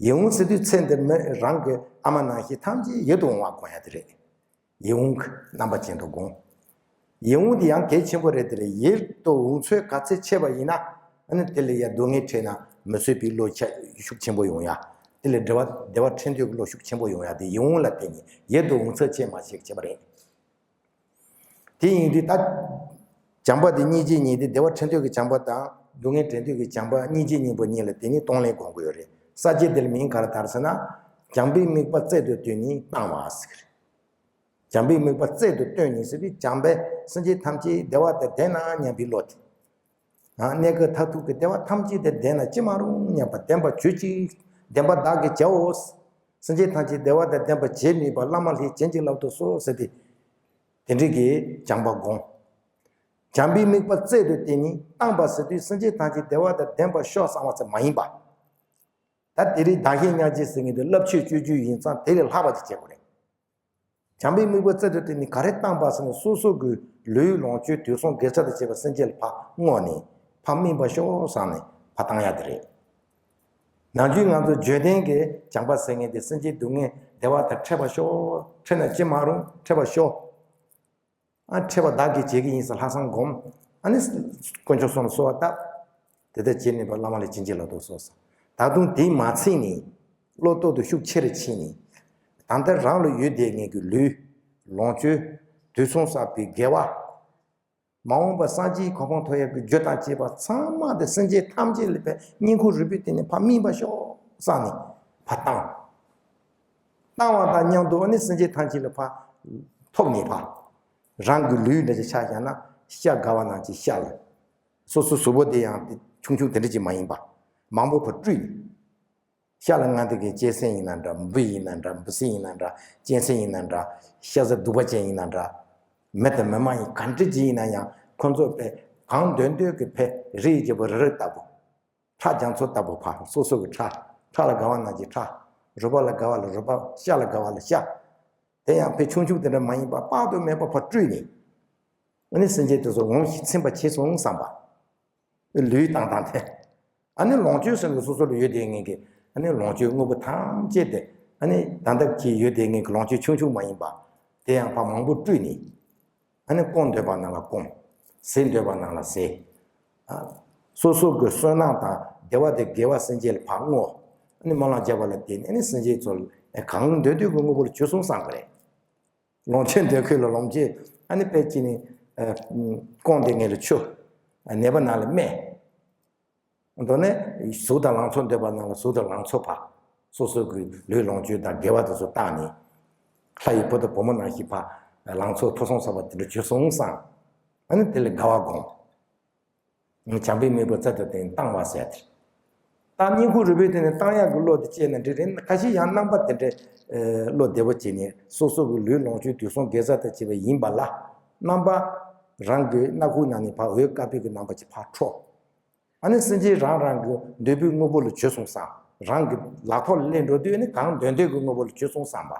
ཡིད་འོང་ཟེར་དུས་ཚེ་འདིར་མི་རང་གི་ཨ་མ་ནང་བཞིན་ཐམས་ཅད་ཡིད་དུ་འོང་བ་སྒོམ་ཡ་དེ་རེད། ཡིད་འོང་གི་རྣམ་པ་ཅན་དུ་སྒོམ། ཡིད་འོང་དེ་ཡང་གལ་ཆེན་པོ་རེད་དེ་རེད། ཡིད་དུ་འོང་ཚོད་ག་ཚད་ཆེ་བ་ཡིན་ན་ཨ་ནི་དེ་ལ་ཡང་སྡུག་བསྔལ་འཕྲད་ན་མི་བཟོད་པའི་བློ་ཆ་ཤུགས་ཆེན་པོ་ཡོང་ཡ། དེ་ལ་བདེ་བ་བདེ་བ་ཕྲན་བདེ་གི་བློ་ཤུགས་ཆེན་པོ་ཡོང་ཡ་དེ་ཡིད་འོང་ལ་བརྟེན་ནས་ཡིད་དུ་འོང་ཚོད་ཆེ་མ་ཆེ་བྱས་པ་རེད། དེ་ཡིན་དུས་ད། བྱམས་པ་དེ་སྙིང་རྗེ་གཉིས་དེ་བདེ་བ་ཕྲན་བདེ་གི་བྱམས་པ་དང་སྡུག་བསྔལ་བྲལ་འདོད་ཀྱི་བྱམས་པ་སྙིང་རྗེ་གཉིས་པོ་གཉིས་ལ་དེ་ནི་གཏོང་ལེན་སྒོམ་དགོས་ཡོད་རེད། ས་བཅད་དེ་ལ་མིང་ག་རེ་བཏགས་ཟེར་ན། བྱམས་པའི་དམིགས་པ་རྩལ་དུ་བཏོན་ནས་བཏང་བ་ཟེར་གི་རེད། བྱམས་པའི་དམིགས་པ་རྩལ་དུ་བཏོན་ནས་ཟེར་དུས་བྱམས་པས་སེམས་ཅན་ཐམས་ཅད་བདེ་བ་དང་ལྡན་ན་སྙམ་པའི་བློ་དེ། གནས་སྐབས་མཐར་ཐུག་གི་བདེ་བ་ཐམས་ཅད་དང་ལྡན་ན་ཅི་མ་རུང་སྙམ་པ་བདེན་པ་བྱེད་ཅིག་བདེན་པ་བདག་གིས་བྱའོ། སེམས་ཅན་ཐམས་ཅད་བདེ་བ་དང་ལྡན་པར་བྱེད་ནུས་པ་བླ་མ་ལྷས་བྱིན་གྱིས་བརླབ་ཏུ་གསོལ་ཟེར་ཏེ། དེ་འདྲའི་གི་བྱམས་པ་སྒོམ། བྱམས་པའི་དམིགས་པ་རྩལ་དུ་བསྟན་ནས་བཏང་བ་ཟེར་དུས་སེམས་ཅན་ཐམས་ཅད་བདེ་བ་དང་ལྡན་པར་ཤོག་བསམ་པ་ཙམ་མ་ཡིན་པ། ད་དེ་རིང་བདག་གཞན་མཉམ་བརྗེ་ཟེར་མཁན་དེ་རླབས་ཆེན་སྤྱོད་བརྒྱུད་ཡིན་ཙང་དེ་ལས་ལྷག་པ་ཅིག་བྱེད་དགོས་རེད། བྱམས་པའི་དམིགས་པ་རྩལ་དུ་བསྟན་ནས་ག་རེ་བཏང་བ་ཟེར་ན་སོ་སོ་གི་ལུས་ལོངས་སྤྱོད་དུས་གསུམ་དགེ་རྩ་དང་བཅས་པ་སེམས་ཅན་ལ་ཕར་བསྔོས་ནས་ཕར་སྨིན་པར་ཤོག་བསམ་ནས་ཕར་བཏང་ཡ་དེ་རེད། ནམ་རྒྱུན་ང་ཚོ་བརྗོད་ལྡན་གྱི་བྱམས་པ་ཟེར་མཁན་དེ་སེམས་ཅན་སྡུག་བསྔལ་བདེ་བ་དང་འཕྲད་པར་ཤོག་འཕྲད་ན་ཅི་མ་རུང་འཕྲད་པར་ཤོག་ཨ་འཕྲད་པ་བདག་གིས་བྱེད་ཀྱི་ཡིན་ཟེར་ལྷག་བསམ་སྒོམ། ཨ་ནི་དཀོན་མཆོག་གསུམ་ལ་གསོལ་བ་བཏབ། དེ་ལྟར་བྱས་ནས་བླ་མ་ལ་བྱིན་གྱིས་བརླབ་ཏུ་གསོལ་ཟེར། ད་དུང་དེས་མ་ཚིམས་ནས་བློ་ལྟོ་དུ་ཤུགས་ཆེ་རུ་ཕྱིན་ནས། ད་ལྟ་རང་ལ་ཡོད་བསྡད་མཁན་གྱི་ལུས། ལོངས་སྤྱོད། དུས་གསུམ་བསགས་པའི་དགེ་བ། མ་འོངས་པ་སངས་རྒྱས་གོ་འཕང་ཐོབ་ཡག་གི་རྒྱུ་དང་བཅས་པ་ཚང་མ་དེ་སེམས་ཅན་ཐམས་ཅད་ལ་བས་སྙིང་ཁུང་རུས་པའི་གཏིང་ནས་ཕར་སྨིན་པར་ཤོག་བསམ་ནས་ཕར་བཏང་། བཏང་བ་དང་མཉམ་དུ་ཨ་ནི་སེམས་ཅན་ཐམས་ཅད་ལ་ཕར་ཐོབ་ནས་ཕར། རང་གི་ལུས་འདྲ་ཅིག་ཆ་བཞག་ན་ཤ་དགའ་བ་ནང་བཞིན་ཤ་ལ། སོ་སོའི་གཟུགས་པོ་དེ་ཡང་དེ་ཆུང་ཆུང་དེ་འདྲ་ཅིག་མ་ཡིན་པ། མང་པོ་ཕར་སྤྲུལ་ནས། ཤ་ལ་ང་དེ་གའི་གཅན་གཟན་ཡིན་ན་འདྲ། འབུ་ཡིན་ན་འདྲ། འབུ་སྲིན་ཡིན་ན་འདྲ། གཅན་གཟན་ཡིན་ན་འདྲ། ཤ་ཟ་གདུག་པ་ཅན་ཡིན་ན་འདྲ། མི་དང་མི་མ་ཡིན་ག་འདྲ་ཅིག་ཡིན་ན་ཡང་ཁོ་ཚོ་ཕར་གང་འདོད་འདོད་ཀྱི་ཕར་རིའི་རྒྱལ་པོ་རི་རབ་ལྟ་བུ། ཁྲག་རྒྱ་མཚོ་ལྟ་བུ་ཕར་སོ་སོ་གི་ཁྲག་ཁྲག་ལ་དགའ་བ་ན་གྱི་ཁྲག་རུས་པ་ལ་དགའ་བ་ལ་རུས་པ། ཤ་ལ་དགའ་བ་ལ་ཤ། དེ་ཡང་ཕར་ཆུང་ཆུང་དེ་འདྲ་མ་ཡིན་པ་དཔག་ཏུ་མེད་པ་ཕར་སྤྲུལ་ནས། ཨ་ནི་སེམས་ཅན་དེ་ཚོ་ངོམས་ཤིང་ཚིམ་པ་བྱས་སོང་བསམ་པ། ལུས་བཏང་བཏང་སྟེ། ཨ་ནི་ལོངས་སྤྱོད་ཟེར་ནས་སོ་སོ་ལ་ཡོད་བསྡད་མཁན་གྱི་ཨ་ནི་ལོངས་སྤྱོད་དངོས་པོ་ཐམས་ཅད་དེ། ཨ་ནི་ད་ལྟ་ཁྱེད་ཡོད་བསྡད་མཁན་གྱི་ལོངས་སྤྱོད་ཆུང་ཆུང་མ་ཡིན་པ། དེ་ཡང་ཕར་མང་པོ་སྤྲུལ་ནས། ཨ་ནི་སྐོང་འདོད་པ་རྣམས་ལ་སྐོང་། ཟས་འདོད་པ་རྣམས་ལ་ཟས། ཨ། སོ་སོ་གི་བསོད་ནམས་དང་བདེ་བ་དེ་དགེ་བ་སེམས་ཅན་ལ་ཕར་བསྔོ། ཨ་ནི་སྨོན་ལམ་བརྒྱབ་པ་ལ་བརྟེན་ནས་ཨ་ནི་སེམས་ཅན་ཚོ་ལ་གང་འདོད་འདོད་ཀྱི་དངོས་པོ་ལ་བྱོས་སོང་བསམ་གི་རེད། ལོངས་སྤྱོད་འདོད་མཁན་ལ་ལོངས་སྤྱོད། ཨ་ནི་དཔེ་ཅི་ནི། ཨ། སྐོང་བསྡད་མཁན་ལ་ཆུ། ནད་པ་རྣམས་ལ་སྨན། མདོར་ན་གཟུགས་དང་ལང་ཚོ་འདོད་པ་རྣམས་ལ་གཟུགས་དང་ལང་ཚོ་ཕར། སོ་སོ་གི་ལུས་ལོངས་སྤྱོད་དང་དགེ་བ་དེ་ཚོ་བཏང་ནས། ལྷ་ཡི་བུ་དང་བུ་མོ་ནང་བཞིན་ཕར་ལང་ཚོ་ཕུན་སུམ་ཚོགས་པ་དེ་འདྲ་བྱོས་སོང་བསམ། ཨ་ནི་དེ་ལ་དགའ་བ་སྒོམ། བྱམས་པའི་དམིགས་པ་རྩལ་དུ་བཏོན་ནས་བཏང་བ་ཟེར་ཏེ། ད་སྙིང་ཁུང་རུས་པའི་སྟེང་ནས་བཏང་ཡག་གི་བློ་དེ་སྐྱེས་ན་འགྲིག་རེད། ཁ་ཤས་ཡང་རྣམ་པ་དེ་འདྲའི་བློ་བདེ་བོ་བྱས་ནས་སོ་སོ་གི་ལུས་ལོངས་སྤྱོད་དུས་གསུམ་དགེ་རྩ་དང་བཅས་པ་ཡིན་པ་ལ། རྣམ་པ་རང་གི་སྣ་ཁུང་ནང་ནས་ཕར་འོད་དཀར་པོའི་གི་རྣམ་པ་ཅིག་ཕར་འཕྲོ། ཨ་ནི་སེམས་ཅན་རང་རང་གི་འདོད་པའི་དངོས་པོ་ལ་བྱོས་སོང་བསམ། རང་གི་ལག་ཐོག་ལ་སླེབས་འགྲོ་དུས་ཨ་ནི་གང་འདོད་འདོད་ཀྱི་དངོས་པོ་ལ་བྱོས་སོང་བསམ་པ།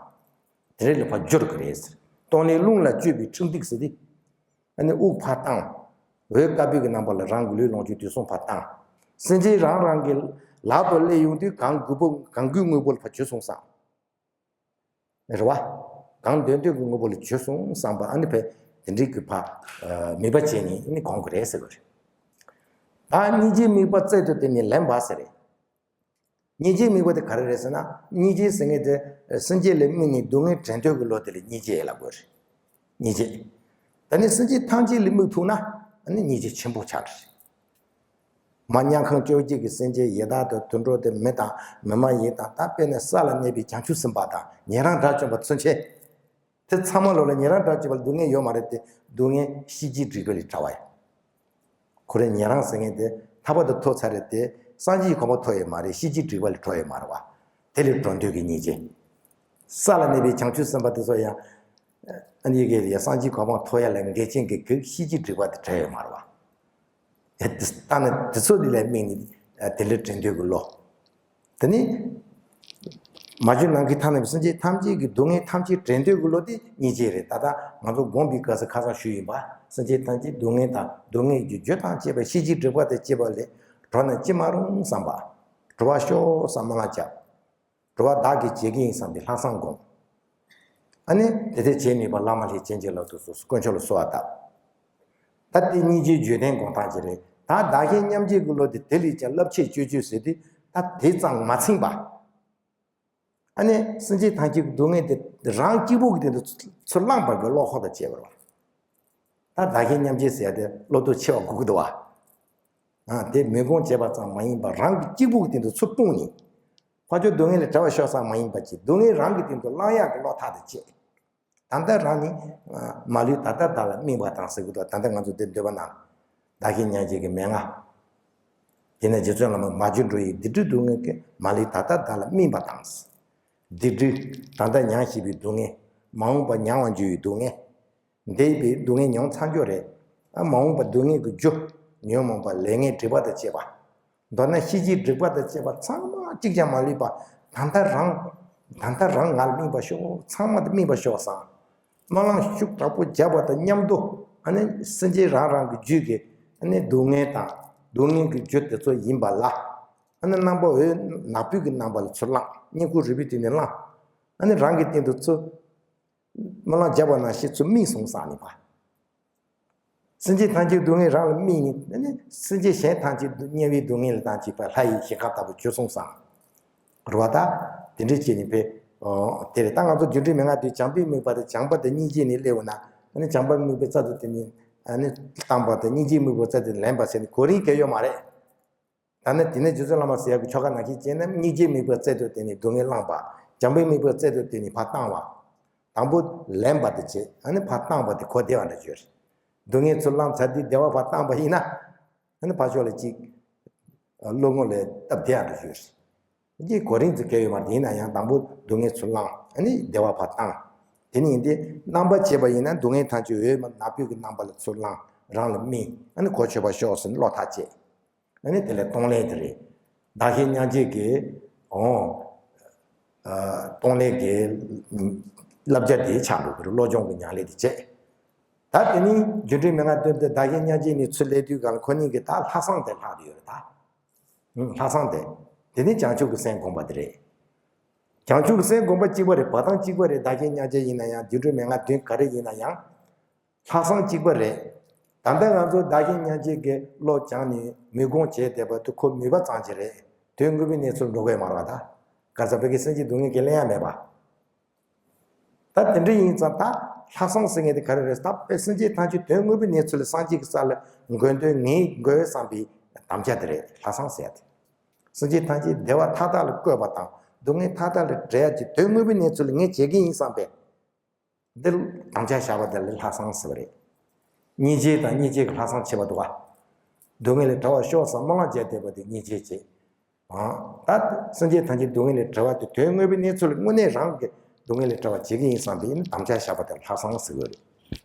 དེ་རེད་ལ་ཕར་སྦྱོར་གི་རེད་ཟེར། གཏོང་ལེན་རླུང་ལ་བཅོས་པའི་འཕྲིན་སྟེགས་ཟེར་ཏེ། ཨ་ནི་དབུགས་ཕར་བཏང་། འོད་དཀར་པོའི་གི་རྣམ་པ་ལ་རང་གི་ལུས་ལོངས་སྤྱོད་དུས་གསུམ་ཕར་བཏང་། སེམས་ཅན་རང་རང་གི་ལག་ཏུ་སླེབས་ཡོང་དུས་གང་དགོས་པོ་གང་དགོས་དངོས་པོ་ལ་ཕར་བྱོས་སོང་བསམ། རེད་བ། གང་འདོད་འདོད་ཀྱི་དངོས་པོ་ལ་བྱོས་སོང་བསམ་པ་ཨ་ནི་ཕར་དེ་འདྲའི་གི་ཕར། ཨ། དམིགས་པ་བྱས་ནས་ཨ་ནི་སྒོམ་གི་རེད་ཟེར་གི་རེད། ད་སྙིང་རྗེའི་དམིགས་པ་རྩལ་དུ་བཏོན་ནས་ལེན་པ་ཟེར་རེད། སྙིང་རྗེའི་དམིགས་པ་དེ་ག་རེ་རེད་ཟེར་ན། སྙིང་རྗེ་ཟེར་མཁན་དེ་སེམས་ཅན་ལ་དམིགས་ནས་སྡུག་བསྔལ་དྲན་འདོད་ཀྱི་བློ་དེ་ལ་སྙིང་རྗེ་ལབ་དགོས་རེད། སྙིང་རྗེ། ད་ནི་སེམས་ཅན་ཐམས་ཅད་ལ་དམིགས་ཐུབ་ན་ཨ་ནི་སྙིང་རྗེ་ཆེན་པོ་ཆགས་རེད། མ་དམྱལ་ཁམས་བཅོ་བརྒྱད་ཀྱི་སེམས་ཅན་ཡི་དྭགས་དང་དུད་འགྲོ་དང་མི་དང་མི་མ་ཡིན་དང་། ད་དཔེར་ན་ས་ལ་གནས་པའི་བྱང་ཆུབ་སེམས་དཔའ་དང་ཉན་རང་དགྲ་བཅོམ་པ་ཚུན་ཆད། དེ་ཚང་མ་ལོ་ལ་ཉན་རང་དགྲ་བཅོམ་པ་ལ་སྡུག་བསྔལ་ཡོད་མ་རེད་དེ། སྡུག་བསྔལ་ཤེས་བྱའི་སྒྲིབ་པ་ལས་བྲལ་བ་ཡིན། ཁོ་རང་ཉན་རང་ཟེར་མཁན་དེ་ཐར་པ་དེ་ཐོབ་ཚར་རེད་དེ། སངས་རྒྱས་གོ་འཕང་ཐོབ་ཡོད་མ་རེད། ཤེས་བྱའི་སྒྲིབ་པ་ལས་གྲོལ་ཡོད་མ་རེད་བ། དེ་ལས་གྲོལ་འདོད་ཀྱི་སྙིང་རྗེ། ས་ལ་གནས་པའི་བྱང་ཆུབ་སེམས་དཔའ་དེ་ཚོ་ཡང་། ཨ་ནི་གི་ཡ་སངས་རྒྱས་གོ་འཕང་ཐོབ་ཡ་ལ་འགལ་རྐྱེན་གྱི་གེགས་ཤེས་བྱའི་སྒྲིབ་པ་དེ་བྲལ་ཡོད་མ་རེད་བ། ད་ནི་དེ་ཚོ་འདི་ལ་དམིགས་ནས་དེ་ལས་དྲན་འདོད་ཀྱི་བློ། དེ་ནི། མ་གྱུར་ནམ་མཁའི་མཐའ་ན་སེམས་ཅན་ཐམས་ཅད་ཀྱི་སྡུག་བསྔལ་ཐམས་ཅད་དྲན་འདོད་ཀྱི་བློ་དེ་སྙིང་རྗེ་རེད། ད་ལྟ་ང་ཚོ་སྒོམ་པའི་སྐབས་སུ་ཁ་སང་ཞུས་ཡིན་པ། སེམས་ཅན་ཐམས་ཅད་སྡུག་བསྔལ་དང་སྡུག་བསྔལ་གྱི་རྒྱུ་དང་བཅས་པ་ཤེས་བྱའི་སྒྲིབ་པ་དང་བཅས་པ་ལས་གྲོལ་ན་ཅི་མ་རུང་བསམ་པ། གྲོལ་བར་ཤོག་བསམ་སྨོན་ལམ་བརྒྱབ། གྲོལ་བ་བདག་གིས་བྱེད་ཀྱི་ཡིན་བསམ་པའི་ལྷག་བསམ་སྒོམ། ཨ་ནི་དེ་ལྟར་བྱས་ནུས་པ་བླ་མ་ལྷས་བྱིན་གྱིས་བརླབ་ཏུ་གསོལ། དཀོན་མཆོག་ལ་གསོལ་བ་བཏབ། ད་དེ་སྙིང་རྗེའི་བརྗོད་དོན་དགོངས་དག་ཅིག་རེད། ད་བདག་གཞན་མཉམ་བརྗེ་གི་བློ་དེ་དེ་ལས་ཀྱང་རླབས་ཆེ་སྤྱོད་ཕྱིར་ཟེར་དུས་ད་དེ་ཙམ་མ་ཚིམས་པ། ཨ་ནི་སེམས་ཅན་ཐམས་ཅད་ཀྱི་སྡུག་བསྔལ་དེ་རང་གཅིག་པུ་གི་སྟེང་དུ་ཚུར་བླངས་པ་གི་བློ་ཁོག་དང་བཅས་པ་རེད་བ། ད་བདག་གཞན་མཉམ་བརྗེ་ཟེར་ཡ་དེ་བློ་སྟོབས་ཆེ་བ་དགོས་ཀྱི་འདུག་བ། ཨ། དེ་མི་སྒོམ་བྱས་པ་ཙམ་མ་ཡིན་པར་རང་གི་གཅིག་པུ་གི་སྟེང་དུ་ཚུར་སྤུངས་ནས། ཕར་ཕྱོགས་སྡུག་བསྔལ་ལས་བྲལ་བར་ཤོག་བསམ་མ་ཡིན་པ་ཅིག་སྡུག་བསྔལ་རང་གི་སྟེང་དུ་བླང་ཡག་གི་བློ་ཐག་དེ་བཅད། ད་ལྟ་རང་ནི་མ་ལུས་ད་ལྟ་བདག་ལ་སྨིན་པ་དང་ཟེར་གི་འདུག་ད་ལྟ་ང་ཚོ་འདིར་འདོད་པ་ན། བདག་གཞན་མཉམ་བརྗེ་གི་མན་ངག་དེ་ནས་རྗེ་བཙུན་བླ་མ་མ་གྱུར་འགྲོ་བའི་སྡིག་སྒྲིབ་སྡུག་བསྔལ་གྱི་མ་ལུས་ད་ལྟ་བདག་ལ་སྨིན་པ་དང་། སྡིག་སྒྲིབ་ད་ལྟ་མྱངས་བཞིན་པའི་སྡུག་བསྔལ། མ་འོངས་པ་མྱང་བར་འགྱུར་བའི་སྡུག་བསྔལ། འདས་པའི་སྡུག་བསྔལ་མྱོང་ཚར་རྒྱུ་རེད། ཨ། མ་འོངས་པ་སྡུག་བསྔལ་གྱི་རྒྱུ། ཉོན་མོངས་པ་ལས་ངན་སྒྲིབ་པ་དང་བཅས་པ། མདོར་ན་ཤེས་བྱའི་སྒྲིབ་པ་དང་བཅས་པ་ཚང་མ་གཅིག་ཀྱང་མ་ལུས་པ། ད་ལྟ་རང་། ད་ལྟ་རང་ང་ལ་སྨིན་པར་ཤོག་ཚང་མ་དེ་སྨིན་པར་ཤོག་བསམ། སྨོན་ལམ་ཤུགས་དྲག་པོ་བརྒྱབ་པ་དང་མཉམ་དུ། ཨ་ནི་སེམས་ཅན་རང་རང་གི་རྒྱུད་ཀྱི་ཨ་ནི་སྡུག་བསྔལ་དང་སྡུག་བསྔལ་གྱི་རྒྱུ་དེ་ཚོ་ཡིན་པ་ལ། ཨ་ནི་རྣམ་པ་འོད་ནག་པོའི་གི་རྣམ་པ་ལ་ཚུར་བླངས། སྙིང་ཁུང་རུས་པའི་སྟེང་ནས་བླངས། ཨ་ནི་རང་གི་སྟེང་དུ་ཚུར། སྨོན་ལམ་བརྒྱབ་པ་ནང་བཞིན་ཚུར་སྨིན་སོང་བསམ་ནས་པ། སེམས་ཅན་ཐམས་ཅད་སྡུག་བསྔལ་རང་ལ་སྨིན་ནས། ཨ་ནི་སེམས་ཅན་གཞན་ཐམས་ཅད་དམྱལ་བའི་སྡུག་བསྔལ་དང་བཅས་པ་ལྷ་ཡི་ཞལ་དཀར་ལྟ་བུ་བྱོས་སོང་བསམ། རེད་བ། ད་དེ་འདྲ་བྱས་ནས་པས། ཨོ། དེ་རེད། ད་ང་ཚོ་རྒྱུ་འབྲས་མན་ངག་དེ་བྱམས་པའི་དམིགས་པ་དེ་བྱམས་པ་དེ་སྙིང་རྗེ་ནས་སླེབས་ན། ཨ་ནི་བྱམས་པའི་དམིགས་པའི་རྩལ་དུ་བཏོན་ནས། ཨ་ནི་བཏང་པ་དེ་སྙིང་རྗེའི་དམིགས་པའི་རྩལ་དུ་ལེན་པ་ཟེར་ནས་གོ་རིམ་གལ་ཡོད་མ་རེད། ད་ནི་དེ་ནས་རྗེ་བཙུན་བླ་མ་ཟེར་ཡག་གི་ཆོ་ག་ནང་བཞིན་བྱས་ན། སྙིང་རྗེའི་དམིགས་པའི་རྩལ་དུ་བཏོན་ནས་སྡུག་བསྔལ་བླངས་པ། བྱམས་པའི་དམིགས་པའི་རྩལ་དུ་བཏོན་ནས་ཕར་བཏང་བ། དང་པོ་ལེན་པ་དེ་བྱས། ཨ་ནི་ཕར་བཏང་བ་དེ་གོ་བདེ་བ་འདྲ་བརྗོད་རེད། སྡུག་བསྔལ་ཚུར་བླངས་ཚར་དུས་བདེ་བ་ཕར་བཏང་བ་ཡིན་ན། ཨ་ནི་ཕར་ཕྱོགས་ལ་གཅིག་བློ་ངོ་ལས་སྟབས་བདེ་ཡག་འགྲོ་ཞུ་ཡོད་རེད། འདི་གོ་རིམ་ཅིག་གལ་ཡོད་མ་རེད། ཡིན་ན་ཡང་དང་པོ་སྡུག་བསྔལ་ཚུར་བླང་། ཨ་ནི་བདེ་བ་ཕར་བཏང་། དེ་ནས་ཡིན་ཏེ་རྣམ་པར་དཔྱད་པ་ཡིན་ན་སྡུག་བསྔལ་ཐམས་ཅད་འོད་མ་ནག་པོའི་གི་རྣམ་པ་ལ་ཚུར་བླང་། རང་ལ་སྨིན། ཨ་ནི་གོ་ཆོད་པར་ཤོག་ཟེར་ནས་བློ་ཐག་བཅད། ཨ་ནི་དེ་ལས་གཏོང་ལེན་དེ་རེད། བདག་གཞན་མཉམ་བརྗེ་གི་འོང་གཏོང་ལེན་གི་བསླབ་བྱ་དེ་ཆགས་འགྲོ་གི་རེད། བློ་སྦྱོང་གི་ཉམས་ལེན་དེ་བྱས། ད་དེ་ནི་རྒྱུ་འབྲས་མན་ངག་བདུན་དེ་བདག་གཞན་མཉམ་བརྗེ་ནས་ཚུར་སླེབས་དུས་གང་ལ་ཁོ་གཉིས་ཀྱི་ད་ལྷག་བསམ་དེ་ལྷག་བསྡད་ཡོད་རེད་ད། ལྷག་བསམ་དེ། དེ་ནི་བྱང་ཆུབ་ཀྱི་སེམས་སྒོམ་པ་དེ་རེད། བྱང་ཆུབ་ཀྱི་སེམས་སྒོམ་པ་གཅིག་པ་རེད། འབད་ཐངས་གཅིག་པ་རེད། བདག་གཞན་མཉམ་བརྗེ་ཡིན་ན་ཡང་། རྒྱུ་འབྲས་མན་ངག་བདུན་ག་རེ་ཡིན་ན་ཡང་། ལྷག་བསམ་གཅིག་པ་རེད། ད་ལྟ་ང་ཚོ་བདག་གཞན་མཉམ་བརྗེ་གི་བློ་སྦྱངས་ནས་མི་སྒོམ་བྱས་བསྡད་པ་དེ་ཁོ་ནུས་པ་ཙམ་ཅིག་རེད། དོན་དངོས་པོའི་གནས་ཚུལ་འགྲོ་གི་མ་རེད་པ་ད། ག་ས་བོད་ཀྱི་སེམས་ཅན་སྡུག་བསྔལ་གྱི་གླེང་ཡ་མེད་པ། ད་དེ་འདྲ་ཡིན་ཙང་ད་ལྷག་བསམ་ཟེར་མཁན་དེ་ག་རེ་རེད། ད་དཔེ་སེམས་ཅན་ཐམས་ཅད་དོན་དངོས་པོའི་གནས་ཚུལ་ལ་སངས་རྒྱས་ཀྱི་ས་ལ་འགོད་འདོད་ངེས་དགོས་བསམ་པའི་དམ་བཅའ་དེ་རེད། ལྷག་བསམ་ཟེར་ཡ་དེ། སེམས་ཅན་ཐམས་ཅད་བདེ་བ་མཐའ་དག་ལ་བཀོད་པ་དང་སྡུག་བསྔལ་མཐའ་དག་ལས་བསྒྲལ་ཡ་གི་དོན་དངོས་པོའི་གནས་ཚུལ་ལ་ངས་བྱེད་ཀྱི་ཡིན་བསམ་པའི་འདི་དམ་བཅའ་བཞག་པ་དེ་ལ་ལྷག་བསམ་ཟེར་བ་རེད། སྙིང་རྗེ་དང་སྙིང་རྗེ་གི་ལྷག་བསམ་བྱེད་པ་འདུག་ག་སྡུག་བསྔལ་ལས་བྲལ་བར་ཤོག་བསམ་སྨོན་ལམ་བརྒྱབ་བསྡད་པ་དེ་སྙིང་རྗེ་བྱེད། ད་སེམས་ཅན་ཐམས་ཅད་སྡུག་བསྔལ་ལས་བྲལ་བ་དེ་དོན་དངོས་པོའི་གནས་ཚུལ་དངོས་གནས་རང་གི་སྡུག་བསྔལ་ལས་བྲལ་བ་བྱེད་ཀྱི་ཡིན་བསམ་པའི་དམ་བཅའ་བཞག་པ་དེ་ལྷག་བསམ་ཟེར་གྱི་ཡོད་རེད།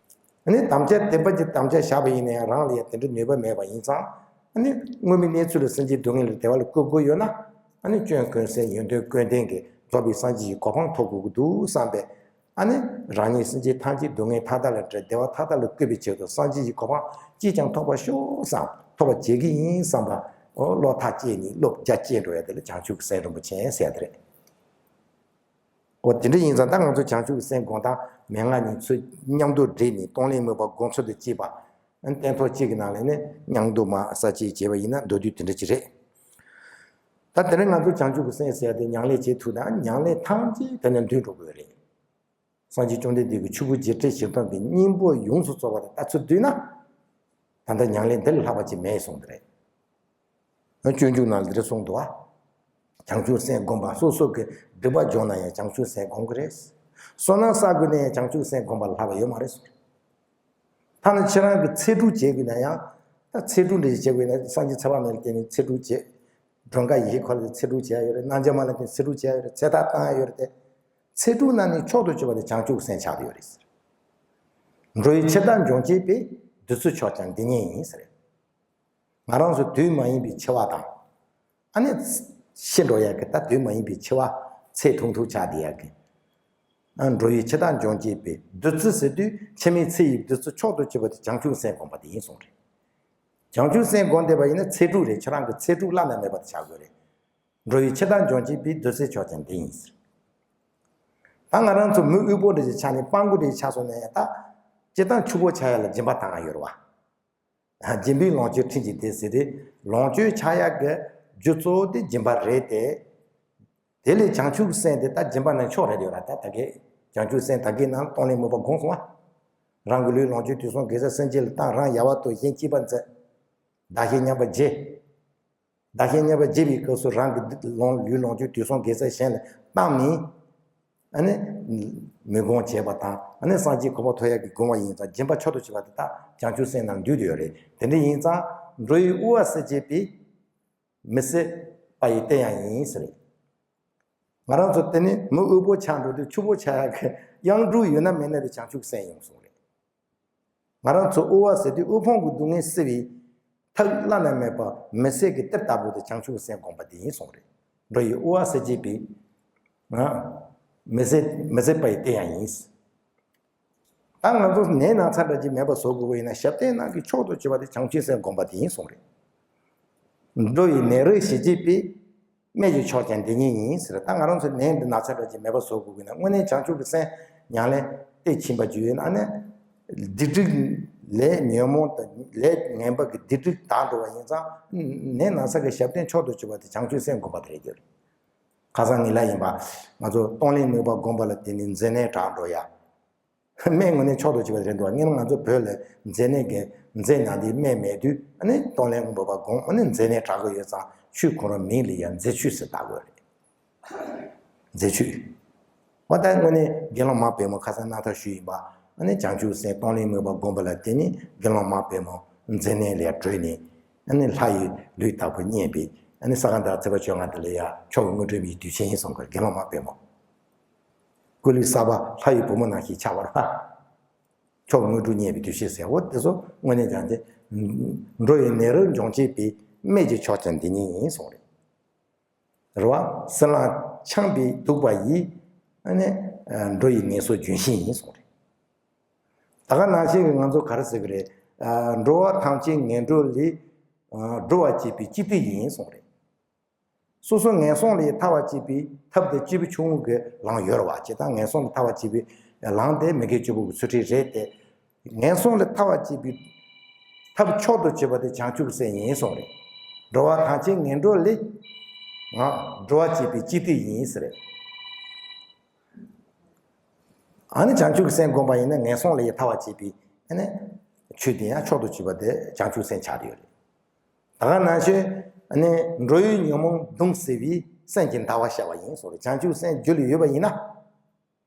ཨ་ནི་དམ་བཅའ་བདེན་པ་གྱི་དམ་བཅའ་བཞག་པ་ཡིན་ན་ཡང་རང་ལ་ཡང་དེ་འདྲའི་ནུས་པ་མེད་པ་ཡིན་ཙང་། ཨ་ནི་དངོས་མེད་གནས་ཚུལ་ལ་སེམས་ཅན་སྡུག་བསྔལ་ལས་བདེ་བ་ལ་བཀོད་དགོས་ཡོད་ན། ཨ་ནི་སྐྱོན་ཀུན་ཟད་ཡོན་ཏན་ཀུན་ལྡན་གྱི་རྫོགས་པའི་སངས་རྒྱས་ཀྱི་གོ་འཕང་ཐོབ་དགོས་ཀྱི་འདུག་བསམ་པས། ཨ་ནི་རང་ཉིད་སེམས་ཅན་ཐམས་ཅད་སྡུག་བསྔལ་མཐའ་དག་ལས་བྲལ་བདེ་བ་མཐའ་དག་ལ་བཀོད་པའི་ཆེད་དུ་སངས་རྒྱས་ཀྱི་གོ་འཕང་ཅིས་ཀྱང་ཐོབ་པར་ཤོག་བསམ། ཐོབ་པར་བྱེད་ཀྱི་ཡིན་བསམ་པ། ཨོ་བློ་ཐག་བཅད་ནས་བློ་རྒྱ་བསྐྱེད་འགྲོ་ཡ་དེ་ལ་བྱང་ཆུབ་ཀྱི་སེམས་རིན་པོ་ཆེ་ཟེར་ཡ་དེ་རེད། ཨོ་དེ་འདྲ་ཡིན་ཙང་ད་ང་ཚོ་བྱང་ཆུབ་ཀྱི་སེམས་སྒོམ་སྟངས་མན་ངག་གཉིས་ཚུར་མཉམ་དུ་སྦྲེལ་ནས་གཏོང་ལེན་དམིགས་པ་སྒོམ་ཚུལ་དང་བཅས་པ། ཨ་ནི་སྟན་ཐོག་གཅིག་གི་ནང་ལ་ནི་མཉམ་དུ་མར་ས་བཅད་བྱས་པ་ཡིན་ན་མདོར་བསྡུས་དེ་འདྲ་ཅིག་རེད། ད་དེ་རིང་ང་ཚོ་བྱང་ཆུབ་ཀྱི་སེམས་ཟེར་ཡ་དེ་ཉམས་ལེན་བྱེད་ཐུབ་ན་ཉམས་ལེན་ཐམས་ཅད་དེ་ནས་འདུས་འགྲོ་དགོས་རེད། སངས་རྒྱས་བཅོམ་ལྡན་འདས་ཀྱིས་ཆོས་སྐུ་འཇིག་རྟེན་ཞིང་སྟོང་གི་སྙིང་པོ་ཡོངས་སུ་རྫོགས་པ་དེ་ལྟ་ཚུལ་བསྡུས་ན། ད་ལྟ་ཉམས་ལེན་འདི་ལས་ལྷག་པ་ཅིག་མེད་གསུངས་ཏེ་རེད། སྤྱོད་འཇུག་ནང་ལ་འདི་འདྲ་གསུངས་འདུག་བ། བྱང་ཆུབ་སེམས་བསྒོམ་པ། སོ་སོ་གི་སྒྲིབ་པ་སྦྱོང་ན་ཡང་བྱང་ཆུབ་སེམས་བསྒོམ་གི་རེད། བསོད་ནམས་བསགས་དགོས་ན་ཡང་བྱང་ཆུབ་སེམས་བསྒོམ་པ་ལས་ལྷག་པ་ཡོད་མ་རེད་གསུངས། ཐ་ན་ཁྱེད་རང་གི་ཚེ་སྒྲུབ་བྱེད་དགོས་ན་ཡང་། ད་ཚེ་སྒྲུབ་འདྲ་ཞིག་བྱེད་དགོས་ན་སངས་རྒྱས་ཚེ་དཔག་མེད་ལ་བརྟེན་ནས་ཚེ་སྒྲུབ་བྱེད། མགྲོན་ཁང་ཡི་ཤེས་འཁོར་ལ་ཚེ་སྒྲུབ་བྱེད་ཡ་ཡོད་རེད། རྣལ་འབྱོར་མ་ལ་བརྟེན་ཚེ་སྒྲུབ་བྱེད་ཡ་ཡོད་རེད། ཚེ་ཐར་བཏང་ཡ་ཡོད་རེད་དེ། ཚེ་སྒྲུབ་རྣམས་ནི་མཆོག་ཏུ་གྱུར་པ་དེ་བྱང་ཆུབ་སེམས་ཆགས་ཡོད་རེད། འགྲོ་བའི་འཆི་བདག་འབྱུང་བྱེད་པའི། བདུད་རྩི་མཆོག་ཀྱང་འདི་ཉིད་ཡིན་ཟེར། ང་རང་ཚོ་དུས་མ་ཡིན་པའི་འཆི་བ་དང་། ཨ་ནི། ཤི་འགྲོ་ཡ་གི་ད་དུས་མ་ཡིན་པའི་འཆི་བ། ཚེ་ཐུང་ཐུང་ཆགས་བསྡད་ཡ་གི། ཨ་འགྲོ་བའི་འཆི་བདག་འབྱུང་བྱེད་པའི་བདུད་རྩི་ཟེར་དུས་འཆི་མེད་ཚེ་ཡི་བདུད་རྩི་མཆོག་ཏུ་གྱུར་པ་དེ་བྱང་ཆུབ་སེམས་བསྒོམ་པ་དེ་ཡིན་གསུངས་རེད། བྱང་ཆུབ་སེམས་བསྒོམ་བསྡད་པ་ཡིན་ན་ཚེ་སྒྲུབ་རེད། ཁྱེད་རང་གི་ཚེ་སྒྲུབ་བླ་ན་མེད་པ་དེ་ཆགས་དགོས་རེད། འགྲོ་བའི་འཆི་བདག་འབྱུང་བྱེད་པའི་བདུད་རྩི་མཆོག་ཀྱང་འདི་ཡིན་ཟེར། ད་ང་རང་ཚོ་མི་དབུལ་པོ་འདྲ་ཞིག་ཆགས་ནས་སྤྲང་པོ་འདྲ་ཞིག་ཆགས་སོང་ན་ཡང་ད། སྤྱིར་བཏང་ཕྱུག་པོ་ཆགས་ཡ་ལ་སྦྱིན་པ་བཏང་ཡ་ཡོད་རེད་བ། སྦྱིན་པས་ལོངས་སྤྱོད་ཕྲིན་གྱིས་བདེ་ཟེར་ཏེ། ལོངས་སྤྱོད་ཆགས་ཡག་གི་རྒྱུ་གཙོ་བོ་དེ་སྦྱིན་པ་རེད་དེ། དེ་ལས་བྱང་ཆུབ་སེམས་དེ་ད་སྦྱིན་པ་ནི་མཆོག་རེད་ཡོད་ར། ད་ད་གས་བྱང་ཆུབ་སེམས་ད་གའི་ནང་གཏོང་ལེན་དམིགས་པ་སྒོམ་སོང་བ། རང་གི་ལུས་ལོངས་སྤྱོད་དུས་གསུམ་དགེ་རྩ་སེམས་བསྐྱེད་ལ་བཏང་། རང་ཡལ་བར་དོར་གཞན་སྐྱིད་པར་མཛད། བདག་གཞན་མཉམ་པར་བརྗེ། བདག་གཞན་མཉམ་པར་བརྗེ་བའི་སྐབས་སུ་རང་གི་ལུས་ལོངས་སྤྱོད་དུས་གསུམ་དགེ་རྩ་གཞན་ལ་བཏང་ནས། ཨ་ནི། མི་སྒོམ་བྱས་པ་དང་། ཨ་ནི་སངས་རྒྱས་གོ་འཕང་ཐོབ་ཡག་གི་སྒོམ་པ་ཡིན་ཙང་སྦྱིན་པ་མཆོག་ཏུ་གྱུར་པ་དེ་དག་བྱང་ཆུབ་སེམས་ནང་འདུས་ཏེ་ཡོད་རེད། དེ་འདྲ་ཡིན་ཙང་། འགྲོ་བའི་དབུལ་བ་སེལ་བྱེད་པའི། མི་ཟད་པ་ཡི་རྟེན་ཡང་ཡིན་ཟེར། ང་རང་ཚོ་དེ་ནི་མི་དབུལ་པོ་ཆགས་འགྲོ་དུས་ཕྱུག་པོ་ཆགས་ཡག་གི་ཡང་སྒྲུབ་ཡོད་ན་མེད་ན་དེ་བྱང་ཆུབ་སེམས་ཡིན་གསུངས་རེད། ང་རང་ཚོ་དབུལ་བ་ཟེར་དུས་དབུལ་ཕོངས་ཀྱི་སྡུག་བསྔལ་སེལ་བའི་ཐབས་བླ་ན་མེད་པ་མི་ཟད་ཀྱི་གཏེར་ལྟ་བུ་དེ་བྱང་ཆུབ་སེམས་བསྒོམ་པ་དེ་ཡིན་གསུངས་རེད། འགྲོ་བའི་དབུལ་བ་སེལ་བྱེད་པའི། ང་། མི་ཟད་མི་ཟད་པ་ཡི་རྟེན་ཡང་ཡིན། ད་ང་ཚོ་ནད་ན་ཚ་འདྲ་ཅིག་མེད་པ་བཟོ་དགོས་པ་ཡིན་ན་ཞབས་བརྟན་ནང་གི་མཆོག་ཏུ་གྱུར་པ་དེ་བྱང་ཆུབ་སེམས་བསྒོམ་པ་དེ་ཡིན་གསུངས་རེད། འགྲོ་བའི་ནད་རིགས་ཞི་བྱེད་པའི། སྨན་གྱི་མཆོག་ཀྱང་འདི་ཉིད་ཡིན་ཟེར། ད་ང་རང་ཚོ་ནད་འདི་ན་ཚ་འདྲ་ཅིག་མེད་པ་བཟོ་དགོས་ཀྱི་ན་དངོས་གནས་བྱང་ཆུབ་ཀྱི་སེམས་ཉམས་ལེན་དེ་ཕྱིན་པ་ཅིག་ཡོད་ན་ནི། སྡིག་སྒྲིབ་ལས་ཉོན་མོངས་དང་ལས་ངན་པ་གི་སྡིག་སྒྲིབ་དག་འགྲོ་བ་ཡིན་ཙང་། ནད་ན་ཚ་གི་ཞབས་བརྟན་མཆོག་ཏུ་གྱུར་པ་དེ་བྱང་ཆུབ་སེམས་བསྒོམ་པ་དེ་རེད་ཀྱི། ཁ་སང་ངེད་ལ་ཡིན་པ། ང་ཚོ་གཏོང་ལེན་དམིགས་པ་བསྒོམ་པ་ལ་བརྟེན་ནས་མཛེ་ནད་དྲག་འགྲོ་ཡ། སྨན་དངོས་གནས་མཆོག་ཏུ་གྱུར་པ་རེད་འདུག་སྔོན་ང་ཚོ་བོད་ལ་མཛེ་ནད་ཀྱི་མཛེ་ནད་འདི་སྨན་མེད་དུས། ཨ་ནི་གཏོང་ལེན་དམིགས་པ་བསྒོམ། ཨ་ནི་མཛེ་ནད་དྲག་གི་ཡོད་ཙང་ཆོས་ཁོ་རང་མིང་ལ་ཡང་མཛེ་ཆོས་ཟེར་བཏགས་དགོས་རེད། མཛེ་ཆོས། འོ་ད་དངོས་གནས་དགེ་སློང་མ་དཔལ་མོ་ཁ་སང་རྣམ་ཐར་ཞུས་ཡིན་པ། ཨ་ནི་བྱང་ཆུབ་སེམས་གཏོང་ལེན་དམིགས་པ་བསྒོམ་པ་ལ་བརྟེན་ནས་དགེ་སློང་མ་དཔལ་མོ་མཛེ་ནད་ལས་གྲོལ་ནས། ཨ་ནི་ལྷ་ཡི་ལུས་ལྟ་བུ་བརྙེས་པའི་ ཨ་ནི་ས་ག་ཟླ་ཚེས་པ་བཅོ་ལྔ་དེ་ལ་ཡ་མཆོག་གི་དངོས་གྲུབ་ཡི་དུས་ཆེན་ཡིན་གསུང་གི་རེད། དགེ་སློང་མ་དཔལ་མོ། སྐུ་ལུས་གསར་པ་ལྷ་ཡི་བུ་མོ་ནང་བཞིན་ཆགས་པ་རེད་པ། མཆོག་དངོས་གྲུབ་བརྙེས་པའི་དུས་ཆེན་ཟེར། འོ་དེ་ཚོ་དངོས་གནས་ཀྱང་དེ། འགྲོ་བའི་ནད་རིགས་འཇོམས་བྱེད་པའི། སྨན་གྱི་མཆོག་ཀྱང་འདི་ཉིད་ཡིན་གསུངས་རེད། རེད་བ། སྲིན་ལག་འཆང་བས་གདུག་པ་ཡིས། ཨ་ནི། འགྲོ་ཡི་ངལ་གསོ་ལྗོན་ཤིང་ཡིན་གསུངས་རེད། ད་ག་ནང་བཞིན་གྱི་ང་ཚོ་ག་རེ་ཟེར་གི་རེད། འགྲོ་བ་ཐམས་ཅད་ངན་འགྲོ་ལས། སྒྲོལ་བར་བྱེད་པའི་སྤྱི་དོན་ཡིན་གསུངས་རེད། སོ་སོ་ངན་སོང་ལས་ཐར་བར་བྱེད་པའི་ཐབས་དེ་སྐྱེས་བུ་ཆུང་ངུ་གི་ལམ་ཡོད་རེད་བ། བྱས་ཙང་ངན་སོང་ལས་ཐར་བར་བྱེད་པའི་ལམ་དེ་མི་དགེ་བཅུ་པོ་གི་ཚུལ་ཁྲིམས་རེད་དེ། ངན་སོང་ལས་ཐར་བར་བྱེད་པའི་ཐབས་མཆོག་ཏུ་གྱུར་པ་དེ་བྱང་ཆུབ་སེམས་ཡིན་གསུངས་རེད། འགྲོ་བ་ཐམས་ཅད་ངན་འགྲོ་ལས། ང་སྒྲོལ་བར་བྱེད་པའི་སྤྱི་དོན་ཡིན་ཟེར་རེད། ཨ་ནི་བྱང་ཆུབ་ཀྱི་སེམས་བསྒོམ་པ་ཡིན་ན་ངན་སོང་ལས་ཐར་བར་བྱེད་པའི་ཨ་ནི་ཆོས་དེ་ཡང་མཆོག་ཏུ་གྱུར་པ་དེ་བྱང་ཆུབ་སེམས་ཆགས་ཡོད་རེད། ད་ག་ནང་བཞིན་ཨ་ནི་འགྲོ་བའི་ཉོན་མོངས་གདུང་སེལ་བའི་སེམས་ཀྱི་ཟླ་བ་ཤར་བ་ཡིན་གསུངས་རེད། བྱང་ཆུབ་སེམས་རྒྱུད་ལ་ཡོད་པ་ཡིན་ན།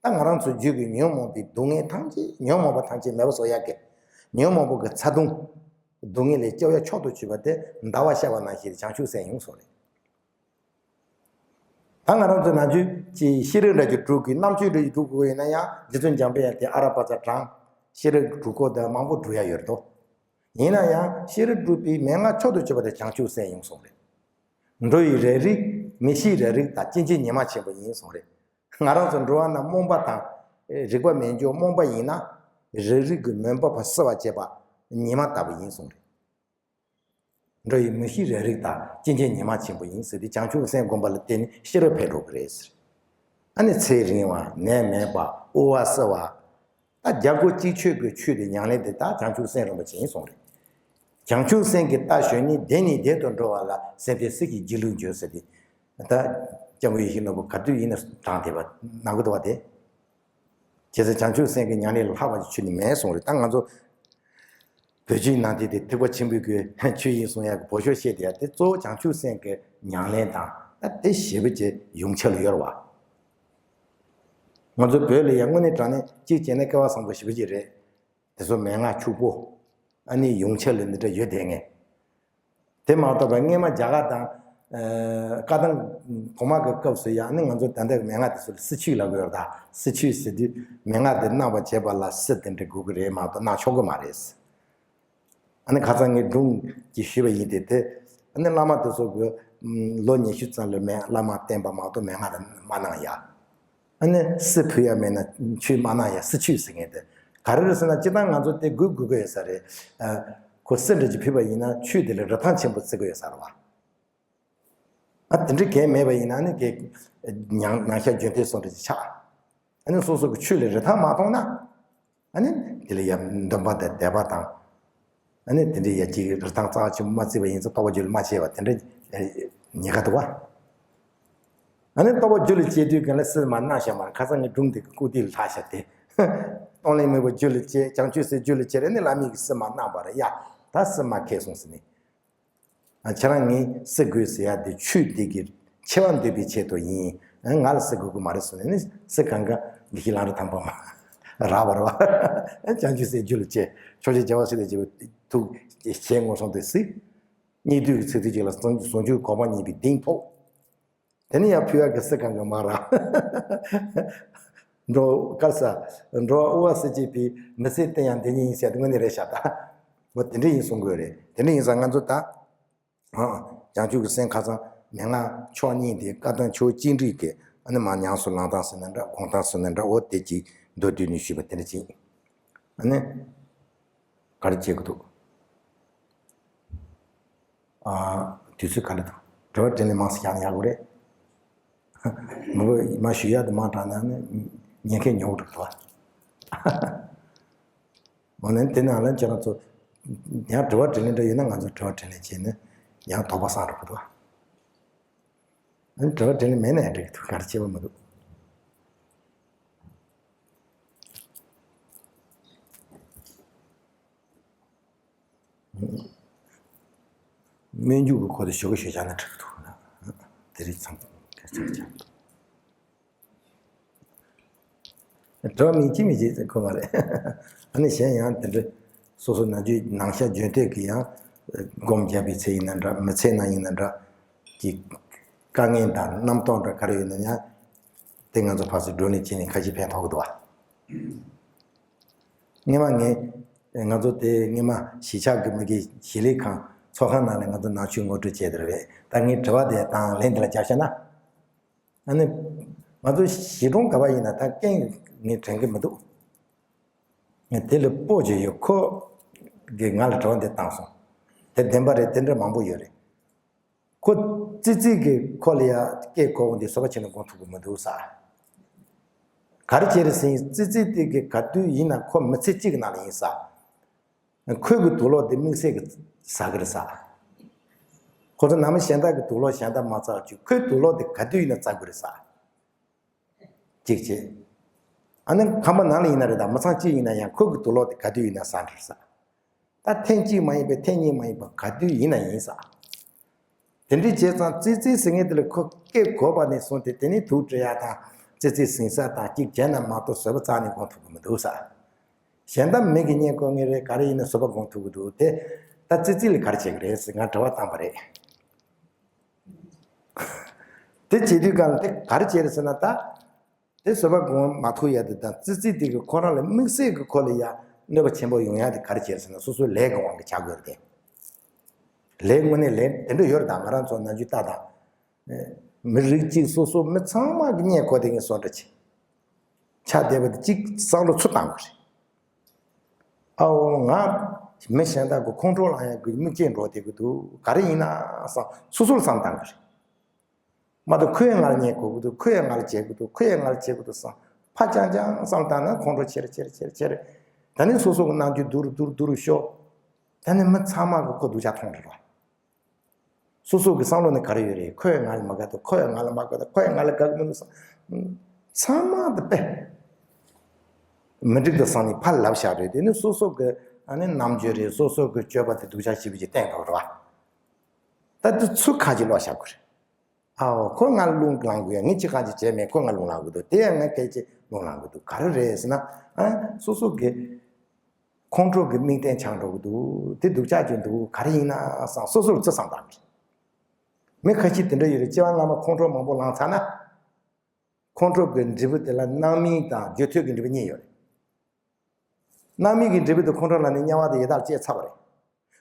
ད་ང་རང་ཚོ་རྒྱུད་ཀྱི་ཉོན་མོངས་པའི་སྡུག་བསྔལ་ཐམས་ཅད། ཉོན་མོངས་པ་ཐམས་ཅད་མེད་པ་བཟོ་ཡག་གི། ཉོན་མོངས་པ་གི་ཚ་གདུང་། སྡུག་བསྔལ་ལས་སྐྱོབ་ཡག་མཆོག་ཏུ་གྱུར་པ་དེ་ཟླ་བ་ཤར་བ་ནང་བཞིན་བྱང་ཆུབ་སེམས་ཡིན་གསུངས་རེད། ད་ང་རང་ཚོ་ནམ་རྒྱུན་གྱི་ཤེས་རིག་འདྲ་རྒྱུ་དྲུག་གི་རྣམ་དཔྱོད་འདྲ་རྒྱུ་དྲུག་གི་ཡིན་ན་ཡང་རྗེ་བཙུན་འཇམ་དཔལ་དབྱངས་དེ་ཨ་ར་པ་ཙ་དྲངས། ཤེས་རིག་དྲུག་སྐོར་དེ་མང་པོ་སྒྲུབ་ཡ་ཡོད་དོ། ཡིན་ན་ཡང་ཤེས་རིག་དྲུག་པའི་མན་ངག་མཆོག་ཏུ་གྱུར་པ་དེ་བྱང་ཆུབ་སེམས་ཡིན་གསུངས་རེད། འགྲོ་བའི་རེ་རིགས་མི་ཤེས་རེ་རིགས་དང་སྐྱེ་འཆི་ཉི་མ་ཆེན་པོ་ཡིན་གསུངས་རེད། ང་རང་ཚོ་འགྲོ་བ་རྣམས་རྨོངས་པ་དང་། རིག་པ་མེད་འཇོག་རྨོངས་པ་ཡིན་ན། རེ་རིགས་ཀྱི་མུན་པ་ཕར་བསལ་བར་བྱེད་པ་ཉི་མ་ལྟ་བུ་ཡིན་གསུངས་རེད། འགྲོ་བའི་མི་ཤེས་རེ་རིགས་དང་སྐྱེ་འཆི་ཉི་མ་ཆེན་པོ་ཡིན་ཟེར་ཏེ་བྱང་ཆུབ་སེམས་བསྒོམ་པ་ལ་བརྟེན་ནས་ཤེས་རབ་འཕེལ་འགྲོ་གི་རེད་ཟེར། ཨ་ནི་ཚེ་རིང་བ་ནད་མེད་པ་དབུལ་བ་བསིལ་བ། ད་རྒྱལ་སྒོ་གཅིག་ཆོད་ཀྱི་ཆོས་དེ་ཉམས་ལེན་དེ་ད་བྱང་ཆུབ་སེམས་རིན་པོ་ཆེ་ཡིན་གསུངས་རེད། བྱང་ཆུབ་སེམས་ཀྱི་རྟ་ཞོན་ནས་བདེ་ནས་བདེ་དུ་འགྲོ་བ་ལ་སེམས་དཔའི་སྲིད་ཀྱི་སྒྱིད་ལུག་འཇོམས་ཟེར་ཏེ། ད་སྐྱབས་མགོན་ཡིད་བཞིན་ནོར་བུ་ག་དུས་ཡིན་ན་དྲངས་བསྡད་པ་ནང་གི་འདུག་བ་དེ། བྱས་ཙང་བྱང་ཆུབ་སེམས་ཀྱི་ཉམས་ལེན་ལ་ལྷག་པ་ཅིག་ཆོས་ནི་མེད་གསུངས་རེད། ད་ང་ཚོ་བོད་བརྒྱུད་ནང་བསྟན་དེ་ཐེག་པ་ཆེན་པོའི་གི་ཆོས་ཡིན་གསུང་ཡག་གི་འབོད་ཤོག་བཤད་བསྡད་ཡག་དེ་གཙོ་བོ་བྱང་ཆུབ་སེམས་ཀྱི་ཉམས་ལེན་དང་ད་དེ་ཞེ་པོ་ཅིག་ཡོངས་ཁྱབ་ལ་ཡོད་རེད་བ། ང་ཚོ་བོད་ལ་ཡང་དངོས་གནས་དྲང་གནས་གཅིག་བྱས་ན་སྐལ་བ་བཟང་པོ་ཞེ་པོ་ཅིག་རེད། དེ་ཚོ་མན་ངག་ཕྱུག་པོ། ཨ་ནི་ཡོངས་ཁྱབ་ལ་འདི་འདྲ་ཡོད་བསྡད་མཁན། དེ་མ་གཏོགས་པ་སྔས་མ་རྒྱ་གར་དང་། ཨ། བཀའ་ཐང་གོང་མ་གི་སྐབས་སུ་ཡང་ནི་ང་ཚོ་ད་ལྟའི་མན་ངག་དེ་ཚོ་ལ་སྲི་ཆུད་ལབ་ཀྱི་ཡོད་རེད། ད་སྲི་ཆུད་ཟེར་དུས་མན་ངག་དེ་གནང་བ་བྱས་པ་ལ་སྲི་དེ་འདྲ་དགོས་ཀྱི་རེད་མ་གཏོགས་གནང་ཆོག་གི་མ་རེད། ཨ་ནི་ཁ་སང་ངས་སྒྲུང་གི་ཞུས་པ་ཡིན་ཏེ། དེ་ཨ་ནི་བླ་མ་དེ་ཚོ་གི་ལོ་ཉི་ཤུ་ཙམ་ལ་མེད་བླ་མ་བསྟེན་པ་མ་གཏོགས་མན་ངག་དེ་མ་གནང་ཡ། ཨ་ནི་སྲི་ཕུལ་ཡ་མེད་ན་ཆོས་མ་གནང་ཡ་སྲི་ཆུད་ཟེར་མཁན་དེ་ག་རེ་རེད་ཟེར་ན། སྤྱིར་བཏང་ང་ཚོ་དེ་དགོས་དགོས་ཀྱི་ཡོད་ས་རེད། ཨ། ཁོ་སྲི་འདྲ་ཅིག་ཕུལ་བ་ཡིན་ན་ཆོས་དེ་ལ་རིན་ཐང་ཆེན་པོ་བརྩི་གི་ཡོད་ས་རེད་བ། ཨ། དེ་འདྲ་གལ་མེད་པ་ཡིན་ན་ནི་གལ་ཉང་ཉང་ཤ་འཇོན་ཐེ་སོང་འདྲ་ཅིག་ཆགས། ཨ་ནི་སོ་སོ་གི་ཆོས་ལ་རིན་ཐང་མ་མཐོང་ན། ཨ་ནི་དེ་ལ་ཡ་འདུན་པ་དང་དད་པ་དང་། ཨ་ནི་དེ་འདྲའི་ཡ་གཅིག་རིན་ཐང་རྩ་བ་ཆེན་པོ་མ་བརྩིས་པ་ཡིན་ཙང་རྟོགས་པ་རྒྱུད་ལ་མ་སྐྱེས་པ་དེ་འདྲ་ཉེན་ཁ་འདུག་བ། ཨ་ནི་རྟོགས་པ་རྒྱུད་ལ་སྐྱེས་དུས་གང་ལ་སྲི་མ་གནང་བཤད་མ་རེད། ཁ་སང་ངས་སྒྲུང་དེ་གི་ལྐུགས་ཏི་ལ་ལྷག་བཞག་སྟེ། གཏོང་ལེན་མོས་པ་རྒྱུད་ལ་སྐྱེས། བྱང་ཆུབ་སེམས་རྒྱུད་ལ་སྐྱེས་རེད། ནི་བླ་མ་གིས་སྲི་མ་གནང་བ་རེད་ཡ། ད་སྲི་མ་ཁེལ་སོང་ཟེར་ནས། ཨ། ཁྱེད་རང་ངས་སྲི་དགོས་ཟེར་ཡ་དེ་ཆོས་འདི་གི་ཆེ་བ་འདོད་པའི་ཆེད་དུ་ཡིན། ཨ། ང་ལ་སྲི་དགོས་ཀྱི་མ་རེད་ཟེར་ནས་ནི་སྲི་གང་ག་འདི་ཤི་ལང་རི་ཐང་པ་མ་རག་པ་རེད་བ། བྱང་ཆུབ་སེམས་རྒྱུད་ལ་སྐྱེས། ཕྱོགས་བཅུའི་རྒྱལ་བ་སྲས་དང་བཅས་པའི་ཐུགས་རྗེ་ངོ་སྲུང་དུ་གཟིགས། སྙིགས་དུས་ཀྱི་ཚིག་ཐུགས་གཅིག་ལ་ཟུང་ཟུང་འཇུག་གོ་འཕང་བརྙེས་པའི་གདེང་ཐོབ། དེ་ནི་ཡང་ཕུལ་བ་གི་སྲི་གང་གི་མ་རག། འགྲོ་བ་སྐལ་ས། འགྲོ་བ་དབུལ་བ་སེལ་བྱེད་པའི། མི་ཚེ་བརྟན་ཡང་འདི་ཉིད་ཡིན་ཟེར་དེ་དངོས་གནས་རེད་ཤག་ད། འོ་དེ་འདྲ་ཡིན་གསུང་དགོས་རེད། དེ་འདྲ་ཡིན་ཙང་ང་ཚོ་ད། ཨ། བྱང་ཆུབ་ཀྱི་སེམས་ཁ་སང་མན་ངག་མཆོག་གཉིས་དེ་བཀའ་ཐང་ཆོས་ཅི་འདྲ་གི་ཨ་ནི་མ་ཉམས་སུ་བླང་སྟངས་ཟེར་ན་འདྲ། སྒོམ་སྟངས་ཟེར་ན་འདྲ། འོ་དེ་གཅིག་མདོར་བསྡུས་ནས་ཞུས་པ་དེ་འདྲ་ཅིག། ཨ་ནི། ག་རེ་བྱེད་དགོས་འདུག། ཨ། དུས་ཚོད་ག་རེ་འདུག། དྲི་བ་དྲིས་ལན་མང་ཙམ་བཞག་ན་ཡག་པོ་རེད། མི་དགོས་མ་ཞུ་ཡག་དེ་མང་དྲགས་ན་ནི་ཉེན་ཁ་ཉོ་འགྲོ་གི་འདུག་བ། འོ་ན་དེ་ནང་ལ་ཁྱེད་རང་ཚོ་ཡང་དྲི་བ་དྲིས་ལན་འདྲ་ཡོད་ན་ང་ཚོ་དྲི་བ་དྲིས་ལན་བྱས་ནས་ཡང་དོགས་པ་སངས་འགྲོ་གི་འདུག་བ། ཨ་ནི་དྲི་བ་དྲིས་ལན་མེད་ན་ཡང་འགྲིག་གི་འདུག། ག་རེ་བྱེད་པ་མི་འདུག། སྨོན་འཇུག་གི་སྐོར་དེ་ཞུ་གི་ཞུ་བྱ་ན་འགྲིག་གི་འདུག། དེ་རིགས་ཚང་ག་ཆག་ཆག་འདུག། དྲི་བ་མེད་ཅི་མེད་ཅི་ཁོ་མ་རེད། ཨ་ནི་གཞན་ཡང་དེ་འདྲ་སོ་སོ་ནམ་རྒྱུན་ནང་ཤ་འཇོན་ཐོས་ཀྱི་ཡང་སྒོམ་རྒྱབ་པའི་ཚེ་ཡིན་ན་འདྲ། མི་ཚེ་ན་ཡིན་ན་འདྲ། གི་དཀའ་ངལ་དང་རྣམ་རྟོག་འདྲ་ག་རེ་ཡོད་ན་ཡང་དེ་ང་ཚོ་ཕར་ཚུར་བགྲོ་གླེང་བྱས་ནས་ཁ་ཞིག་ཕན་ཐོགས་ཀྱི་འདུག་བ། སྔོན་མ་ངས་ང་ཚོ་དེ་སྔོན་མ་གཞིས་ཆགས་ཀྱི་མི་སྒེར་གཞིས་ལས་ཁང་ཚོགས་ཁང་ནང་ལ་ང་ཚོ་ནང་ཆོས་ངོ་སྤྲོད་བྱས་དེ་རེད། ད་ངས་དྲི་བ་དེ་དང་ལན་འདི་ལ་རྒྱབ་བཤད་ན། ཨ་ནི་ང་ཚོ་གཞིས་གྲོང་ག་བ་ཡིན་ན་ད་རྐྱེན་ངས་དྲན་གྱི་མི་འདུག། ངས་དེ་ལ་སྤོ་བྱས་ཡོད། ཁོ་གིས་ང་ལ་དྲི་བ་འདི་བཏང་སོང་། དེ་བདེན་པ་རེད། དེ་འདྲ་མང་པོ་ཡོད་རེད། ཁོ་ཙི་ཙི་གི་ཁོ་ལ་ཡ་སྐད་གོ་བ་འདི་བཟོད་པ་བྱས་ནས་སྒོམ་ཐུབ་ཀྱི་མི་འདུག་ས། ག་རེ་བྱས་རེད་ཟེར་ན་ཙི་ཙི་དེ་གི་ག་དུས་ཡིན་ན་ཁོ་མི་ཚེ་གཅིག་གི་ནང་ལ་ཡིན་ས། ཁོའི་གི་དུག་ལོག་དེ་དམིགས་བསལ་གི་ཟ་གི་རེད་ས། ཁོ་ཚོ་ནང་མི་གཞན་དག་གི་དུག་ལོག་གཞན་དག་མ་ཟ་བཅུག། ཁོའི་དུག་ལོག་དེ་ག་དུས་ཡིན་ན་ཟ་དགོས་རེད་ས། གཅིག་བྱས། ཨ་ནི་ཁང་པ་ནང་ལ་ཡིན་ན་རེད་ད། མི་ཚང་གཅིག་ཡིན་ན་ཡང་ཁོ་གི་དུག་ལོག་དེ་ག་དུས་ཡིན་ན་ཟ་འདྲ་ས། ད་ཐེངས་གཅིག་མ་ཡིན་པའི་ཐེངས་གཉིས་མ་ཡིན་པ་ག་དུས་ཡིན་ན་ཡིན་ས། དེ་འདྲ་བྱས་ཙང་ཙི་ཙི་ཟེར་མཁན་དེ་ལ་ཁོ་སྐད་གོ་བ་ནས་བཟུང་སྟེ་དེ་ནས་དུག་སྤྲད་ཡ་དང་ཙི་ཙི་ཟིན་ས་དང་གཅིག་བྱས་ན་མ་གཏོགས་བཟོད་པ་རྩ་ནས་སྒོམ་ཐུབ་ཀྱི་མི་འདུག་ས། གཞན་དག་མི་གིས་བརྙས་བཀོད་མཁན་རེད། ག་རེ་ཡིན་ན་བཟོད་པ་སྒོམ་ཐུབ་ཀྱི་འདུག། དེ་ད་ཙི་ཙི་ལ་ག་རེ་བྱེད་ཀྱི་རེད་ཟེར་ང་དྲི་བ་བཏང་པ་རེད། དེ་བྱེད་དུས་གང་ལ་དེ་ག་རེ་བྱེད་རེད་ཟེར་ན་ད། དེ་བཟོད་པ་སྒོམ་མ་ཐུབ་ཡ་དེ་དང་ཙི་ཙི་དེ་གི་ཁོ་རང་ལ་དམིགས་བསལ་གི་ཁོ་ལ་ཡ་གནོད་པ་ཆེན་པོ་ཡོང་ཡ་དེ་ག་རེ་བྱེད་རེད་ཟེར་ན་སོ་སོའི་ལས་ཀྱི་དབང་གིས་བྱ་དགོས་རེད་དེ། ལས་དངོས་གནས་ལས་དེ་འདྲ་ཡོད་རེད་ད། ང་རང་ཚོ་ནམ་རྒྱུན་ལྟ་དང་། མི་རིགས་གཅིག་སོ་སོ་མི་ཚང་མ་གི་བརྙས་བཀོད་དེ་ངས་སོ་འདྲ་བྱེད། ཆ་བསྡད་པ་དེ་གཅིག་བསམ་བློ་ཚུར་བཏང་དགོས་རེད། ཨའོ་ང་མི་གཞན་དག་གི་ཁོང་ཁྲོ་ལངས་ཡག་གི་དམིགས་བཅས་འགྲོ་བསྡད་གི་འདུག། ག་རེ་ཡིན་ན་བསམ་སོ་སོར་བསམ་བཏང་གི་རེད། མ་གཏོགས་ཁོས་ང་ལ་བརྙས་དགོས་གི་འདུག། ཁོས་ང་ལ་བྱེད་གི་འདུག། ཁོས་ང་ལ་བྱེད་གི་འདུག་བསམ་ཕར་རྐྱང་རྐྱང་བསམ་བཏང་ན་ཁོང་ཁྲོ་ཆེ་རུ་ཆེ་རུ་ཆེ་རུ་ཆེ་རུ། ད་ནི་སོ་སོ་གི་རྣམ་འགྱུར་སྡུག་རུ་སྡུག་རུ་སྡུག་རུ་ཤོར། ད་ནི་མི་ཚང་མ་གི་ཁོ་སྡུག་ཅག་མཐོང་རེད་བ། སོ་སོ་གི་བསམ་བློ་ནི་ག་རེ་ཡོད་རེད། ཁོས་ང་ལ་མ་དགའ་འདུག། ཁོས་ང་ལ་མ་དགའ་འདུག། ཁོས་ང་ལ་དགའ་གི་མི་འདུག་བསམ། ཚང་མ་དེ་དཔེ་མི་འགྲིག་འདུག་བསམ་ནས་ཕར་ལབ་བཞག་རེད། དེ་ནི་སོ་སོ་གི་ཨ་ནི་རྣམ་འགྱུར་རེད། སོ་སོ་གི་སྤྱོད་པ་དེ་སྡུག་ཅག་ཞེ་པོ་ཅིག་བསྟན་འགྲོ་རེད་བ། ད་དེ་ཚུར་ཁ་ཅིག་ལོག་བཞག་དགོས་རེད། ཨའོ་ཁོ་ང་ལ་རླུང་ལངས་དགོས་ཡ། ངས་ཅི་གང་ཅི་བྱས་མེད། ཁོ་ང་རླུང་ལངས་དགོས་འདུག། དེ་ཡང་ངས་སྐད་ཅིག་རླུང་ལངས་དགོས་འདུག། ག་རེ་རེད་ཟེར་ན། ཨ་སོ་སོ་གི་ཁོང་ཁྲོ་གི་དམིགས་རྟེན་ཆགས་འགྲོ་གི་འདུག། དེ་སྡུག་ཅག་ཅིག་འདུག། ག་རེ་ཡིན་ན་བསམ་སོ་སོར་ཚུར་བསམ་བཏང་གི། མི་ཁ་ཤས་དེ་འདྲ་ཡོད་རེད། སྐྱེ་བ་སྔ་མ་ཁོང་ཁྲོ་མང་པོ་ལངས་ཚར་ན། ཁོང་ཁྲོ་གི་འབྲས་བུ་དེ་ལ་སྣང་མིན་དང་རྒྱུ་མཐུན་གྱི་འབྲས་བུ་གཉིས་ཡོད་རེད། སྣང་མིན་གྱི་འབྲས་བུ་དེ་ཁོང་ཁྲོ་ལངས་ནས་དམྱལ་བ་དང་ཡི་དྭགས་སྐྱེས་ཚར་བ་རེད།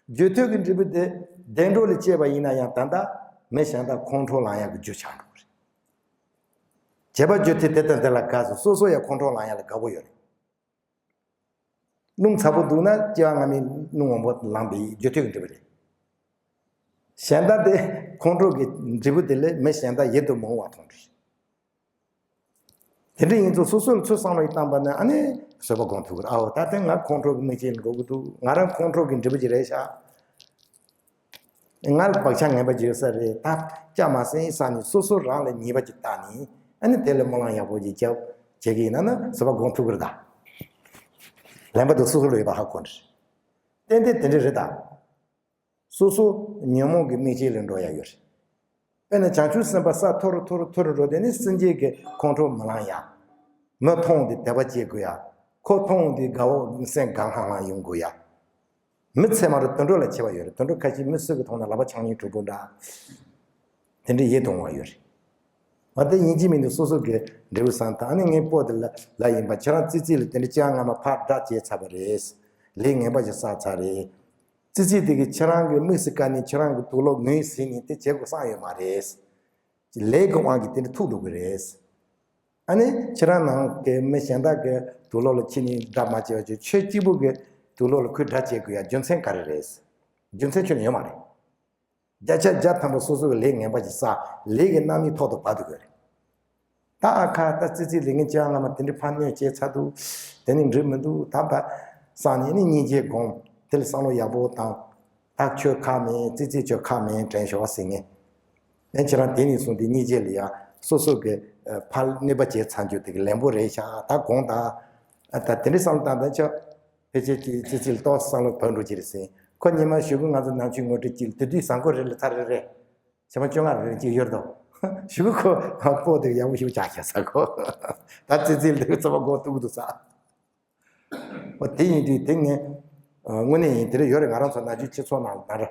རྒྱུ་མཐུན་གྱི་འབྲས་བུ་དེ་བདེ་འགྲོ་ལ་སྐྱེས་པ་ཡིན་ན་ཡང་ད་ལྟ་མི་གཞན་དག་ཁོང་ཁྲོ་ལངས་ཡག་གི་རྒྱུ་ཆགས་འགྲོ་གི་རེད། བྱས་པ་རྒྱུ་མཐུན་དེ་དང་དེ་ལ་དགའ་སོ་སོ་སོ་ཡང་ཁོང་ཁྲོ་ལངས་ཡག་ལ་དགའ་པོ་ཡོད་རེད། རླུང་ཚ་པོ་འདུག་ན་སྐྱེ་བ་སྔ་མའི་རླུང་མང་པོ་ལངས་པའི་རྒྱུ་མཐུན་གྱི་འབྲས་བུ་རེད། གཞན་དག་དེ་ཁོང་ཁྲོ་གི་འབྲས་བུ་དེ་ལས་མི་གཞན་དག་ཡིད་དུ་མི་འོང་བ་མཐོང་རེད། དེ་འདྲ་ཡིན་ཙང་སོ་སོ་ལ་ཚུར་བསམ་བློ་ཡིས་བཏང་པ་ན་ཨ་ནི་བཟོད་པ་སྒོམ་ཐུབ་ཀྱི་རེད། ཨའོ་ད་ལྟ་ང་ཁོང་ཁྲོ་གི་དམིགས་བྱེད་འགྲོ་གི་འདུག། ང་རང་ཁོང་ཁྲོ་གི་འབྲས་བུ་ཅིག་རེད་ཤག། ང་ལ་བག་ཆགས་ངན་པ་ཅིག་ཡོད་ས་རེད། ད་སྐྱ་མ་སེང་ས་ནས་སོ་སོ་རང་ལ་ཉེས་པ་ཅིག་བཏགས་ནས་ཨ་ནི་དེ་ལ་སྨོན་ལམ་ཡག་པོ་ཅིག་རྒྱབ་བྱེད་ཀྱི་ཡིན་ན་ན་བཟོད་པ་སྒོམ་ཐུབ་ཀྱི་རེད་ད། ལན་པ་དེ་སོ་སོ་ལ་ཡོད་པ་ཧ་གོ་ནི་རེད། ཏན་ཏན་དེ་འདྲ་རེད་ད། སོ་སོ་ཉོན་མོངས་ཀྱི་དམིགས་བྱེད་ལས་འགྲོ་ཡ་ཡོད་རེད། དཔེར་ན་བྱང་ཆུབ་སེམས་དཔའ་ས་མཐོ་རུ་མཐོ་རུ་མཐོ་རུ་འགྲོ་དུས་ནི་སེམས་ཅན་གྱི་ཁོང་ཁྲོ་མི་ལངས་ཡ། མི་མཐོང་དུས་དད་པ་སྐྱེ་དགོས་ཡ། ཁོ་མཐོང་དུས་དགའ་བོ་སེམས་དགའ་ལྷང་ལྷང་ཡོང་དགོས་ཡ། མི་ཚད་མ་རུ་དུད་འགྲོ་ལ་ཆེ་བ་ཡོད་རེད། དུད་འགྲོ་ཁ་ཤས་མི་སུ་གི་མཐོང་ན་ལག་པ་འཆང་ཉེན་གྲོགས་པོ་འདྲ། དེ་འདྲའི་ཡིད་དུ་འོང་བ་ཡོད་རེད། ང་དེ་ཡིན་གཅིག་མིན་གཅིག་སོ་སོ་གི་འབྲས་བུ་བསམ་དང་ཨ་ནི་ངའི་སྤོ་དེ་ལ་ལ་ཡིན་པ་ཁྱེད་རང་ཙི་ཙི་ལ་དེ་འདྲའི་སྤྱང་ང་མ་ཕར་དགྲ་བྱས་ཚར་བ་རེད། ལས་ངན་པ་ཞིག་བསགས་ཚར་རེད། ཙི་ཙི་དེ་གིས་ཁྱེད་རང་གི་དམིགས་སུ་བཀར་ནས་ཁྱེད་རང་གི་དུག་ལོག་ངོས་ཟིན་ནས་དེ་བྱེད་དགོས་བསམ་ཡོད་མ་རེད། ལས་ཀྱི་དབང་གིས་དེ་འདྲ་ཐུག་འགྲོ་གི་རེད། ཨ་ནི་ཁྱེད་རང་ནང་གི་མི་གཞན་དག་གི་དུག་ལོག་ལ་ཁྱེད་གཉིས་དགྲ་མ་བྱས་པ་བྱས་ཁྱོད་གཅིག་པུ་གི་དུག་ལོག་ལ་ཁོས་དགྲ་བྱེད་དགོས་ཡ་རྒྱུ་མཚན་ག་རེ་རེད། རྒྱུ་མཚན་ཁྱོན་ནས་ཡོད་མ་རེད། བརྒྱ་ཆ་བརྒྱ་ཐམ་པ་སོ་སོ་གི་ལས་ངན་པ་ཞིག་བསགས་ལས་ཀྱི་རྣམ་སྨིན་ཐོག་ཏུ་བབས་འདུག་གི་རེད། ད་ཨ་ཁ་ད་ཙི་ཙི་ལས་ངན་བྱས་ང་མ་དེ་འདྲའི་ཕར་གནོད་བྱས་ཚར་འདུག། དེ་ནི་འགྲིག་མི་འདུག། ད་བ་བསམ་ནས་ནི་སྙིང་རྗེ་སྒོམ། དེ་ལ་བསམ་བློ་ཡག་པོ་བཏང་། ད་ཁྱོད་ཁག་མེད། ཙི་ཙི་ཁྱོད་ཁག་མེད་དྲན་ཤོག་ཟེར་ངས། ཡང་ཁྱེད་རང་དེ་ནས་བཟུང་སྟེ་སྙིང་རྗེ་ལ་ཡ་སོ་སོ་གི་ཕར་གནོད་པ་བྱས་ཚར་རྒྱུ་དེ་གི་ལན་པོ་རེད་ཤག། ད་དགོངས་དག། ད་དེ་འདྲའི་བསམ་བློ་བཏང་ད་ཆ། ཕལ་ཆེར་གྱི་ཙི་ཙི་ལ་ཏོག་བསམ་བློ་བབས་འགྲོ་གི་རེད་ཟེར། ཁོ་ཉི་མ་གཞུག་གུ་ང་ཚོ་ནང་ཆོས་ངོ་སྤྲོད་གཅིག་ལ་དེ་དུས་བཟང་གོ་རེད་ལ་ཚར་རེད་རེད། བྱེ་མ་བཅོ་ལྔ་རེ་རེ་གཅིག་ཡོད་དོ། གཞུག་གུ་ཁོ་སྤོ་དེ་ཡག་པོ་ཞིག་བྱ་ཤག་ས་གོ། ད་ཙི་ཙི་ལ་བརྩེ་བ་སྒོམ་ཐུབ་ཀྱི་འདུག་ས། འོ་དེ་ཡིན་དུས་དེ་ངས་དངོས་གནས་ཡིན་དེ་རེད་ཡོད་རེད། ང་རང་ཚོ་ནང་ཆོས་སྤྱི་ཚོགས་ནང་ལ་ན་ར།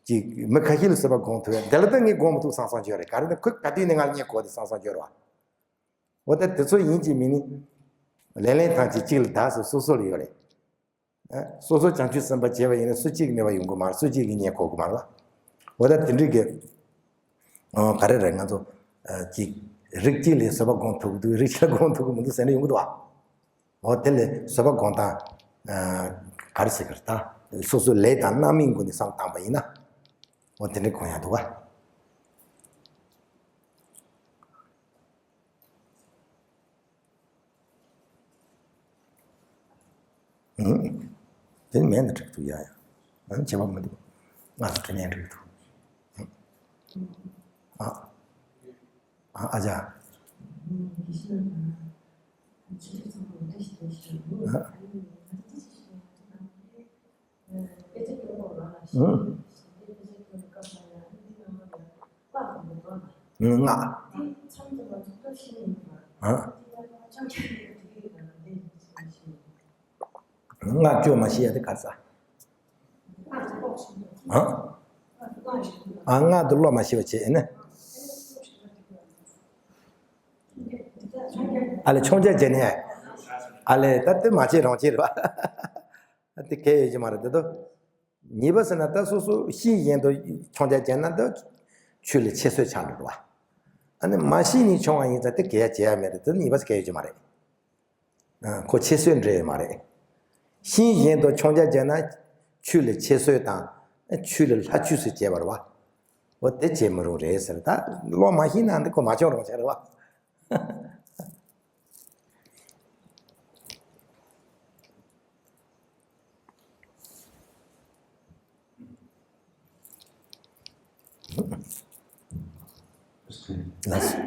ཅིག་མི་ཁ་ཤས་ལ་བཟོད་པ་སྒོམ་ཐུབ་ཡ་འདི་ལ་ད་ངས་སྒོམ་མི་ཐུབ་བསམ་བསམ་བརྗོད་རེད། ག་རེ་ན་ཁོས་ག་དུས་ནས་ང་ལ་བརྙས་གོ་དེ་བསམ་བསམ་བརྗོད་རེད་བ། འོ་ད་དེ་ཚོ་ཡིན་གཅིག་མིན་ནི། ལན་ལན་ཐང་ཅིག་གཅིག་ལ་བདག་སོ་སོ་སོ་ལ་ཡོད་རེད། ཨ། སོ་སོ་བྱང་ཆུབ་སེམས་དཔའ་བྱས་པ་ཡིན་ན་སུ་གཅིག་མེད་པ་ཡོང་གི་མ་རེད། སུ་གཅིག་གིས་བརྙས་གོ་གི་མ་རེད་བ། འོ་ད་དེ་འདྲའི་གི། ཨ། ག་རེ་རེད། ང་ཚོ། ཨ། ཅིག་རིགས་གཅིག་ལ་བཟོད་པ་སྒོམ་ཐུབ་ཀྱི་འདུག་རིགས་གཞན་ལ་སྒོམ་ཐུབ་ཀྱི་མི་འདུག་ཟེར་ནས་ཡོང་གི་འདུག་བ། འོ་དེ་ལས་བཟོད་པ་སྒོམ་སྟངས། ཨ། ག་རེ་ཟེར་གི་རེད། ད་སོ་སོའི་ལས་དང་རྣམ་སྨིན་སྒོ་ནས་བསམ་བཏང་པ་ཡིན་ན། འོ་དེ་འདྲ་སྒོམ་ཡག་འདུག་བ། ཨུམ། དེ་མེད་ན་འགྲིག་འདུག་ཡ་ཡ། ཨ། བྱེད་པ་མི་འདུག་ང་ཚོ་དྲི་ནས་འགྲིག་འདུག་ཨ། ཨ། ཨ་ཅག་ཨ། ཨུམ། ཨུམ། ལྔ། ཨ། ལྔ་བཅོས་མ་ཤེས་ཡ་དེ་ག་རེ་ཟ། ཨ། ཨ། ལྔ་དེ་ཀློག་མ་ཤེས་པ་བྱས་ཨེ་ནི། ཨ་ལས་མཆོང་རྒྱ་བྱས་ནས། ཨ་ལས་ད་དེ་མ་བྱས་རང་བྱས་རེད་བ། དེ་གལ་ཡོད་ཀྱི་མ་རེད་དེ་དོ། ཉེས་པ་ཟེར་ན་ད་སོ་སོ་ཤེས་བཞིན་དུ་མཆོང་རྒྱ་བྱས་ན་ད་ཆོས་ལ་ཁྱད་གསོད་ཆགས་འགྲོ་རེད་བ། ཨ་ནི་མ་ཤེས་ནས་མཆོང་བ་ཡིན་ཙང་དེ་གལ་ཡ་བྱེད་ཡ་མེད་རེད། དེ་ཉེས་པ་ཟེར་གལ་ཡོད་ཀྱི་མ་རེད། ཨ། ཁོ་ཁྱད་གསོད་འདྲ་ཡོད་མ་རེད། ཤེས་བཞིན་དུ་མཆོང་རྒྱ་བྱས་ན་ཆོས་ལ་ཁྱད་གསོད་དང་ཆོས་ལ་ལྷ་ཆོས་སུ་བྱས་པ་རེད་བ། འོ་དེ་བྱེད་མི་རུང་རེད་ཟེར། ད་ཀློག་མ་ཤེས་ན་འདི་ཁོ་མ་མཆོང་རུང་ཆགས་རེད་བ། ལགས་སོ།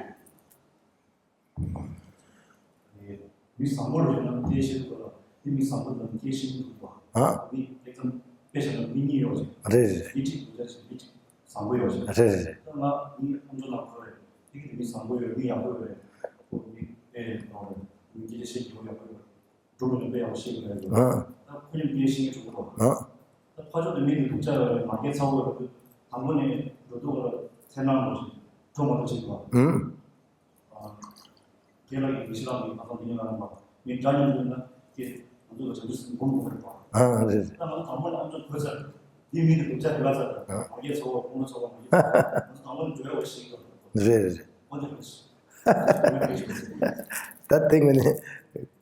མི་བཟང་པོ་རེད་ན་དེ་ཤེས་དགོས་ལ། དེ་མི་བཟང་པོ་རེད་ན་དེ་ཤེས་མི་ཐུབ་པ། ཨ། མི་དེ་ཙམ་དཔེ་བཞག་ན་མི་གཉིས་ཡོད་ཅིང་། རེད་རེད། མི་གཅིག་དུ་ཆ་ཆེ་མི་གཅིག་བཟང་པོ་ཡོད་ཅིང་། རེད་རེད་རེད། ད་ང་མི་ཨམ་ཅོག་ནང་འཁོར་རེད། དེ་གི་མི་བཟང་པོ་ཡོད། མི་ཡག་པོ་ཡོད་རེད། ཁོ་མི་དཔེ་ཡག་པོ་རེད། མི་སྐད་ཆ་བཤད་རྒྱུ་ཡག་པོ་ཡོད་རེད། སྒྲུབ་པ་ནི་དཔེ་ཡག་པོ་ཤེས་དགོས་རེད། ཨ། ད་ཁོ་ཡང་དཔེ་ཤེས་ཀྱི་འགྲོ་གི་རེད། ཨ། ད་ཕ་ཕྱོགས་དེ་མི་དེ་སྡུག་ཅག་ཡོད་རེད། མ་སྐད་ཚ་བོ་ཡོད་རེད། དང་པོ་ནས་འགྲོ་འདུག་ག་ཚེ་ནང་ལོ་ཞིག་འགྲོ་མ་འགྲོ་ཞིག་གོ། ཨུམ། རྒན་ལགས་ཀྱིས་མི་ཤི་ལགས་ཀྱིས་ང་ཚོ་འདི་ཉིད་ལ་རང་པ་མི་འདྲ་མཉམ་ཡོད་ན་ཀྱེ་ང་ཚོ་ལ་བྱང་ཆུབ་སེམས་སྒོམ་དགོས་རེད་པ། ཨ། རེད་རེད། ད་ང་ཚོ་དང་པོ་ནས་ཨམ་ཅོག་གོ་ཚར། འདི་མི་དེ་སྡུག་ཅག་དེ་ལ་ཚར། ཨ། མ་སྐད་ཚ་བོ་ཁོང་ཁྲོ་ཚ་བོ་མ་ཡོད། ང་ཚོ་དང་པོ་ནས་འགྲོ་ཡ་བ་ཞིག་ཡོད་རེད། རེད་རེད། ཨོ་དེ་རེད། ད་དེ་ངོས་ནས་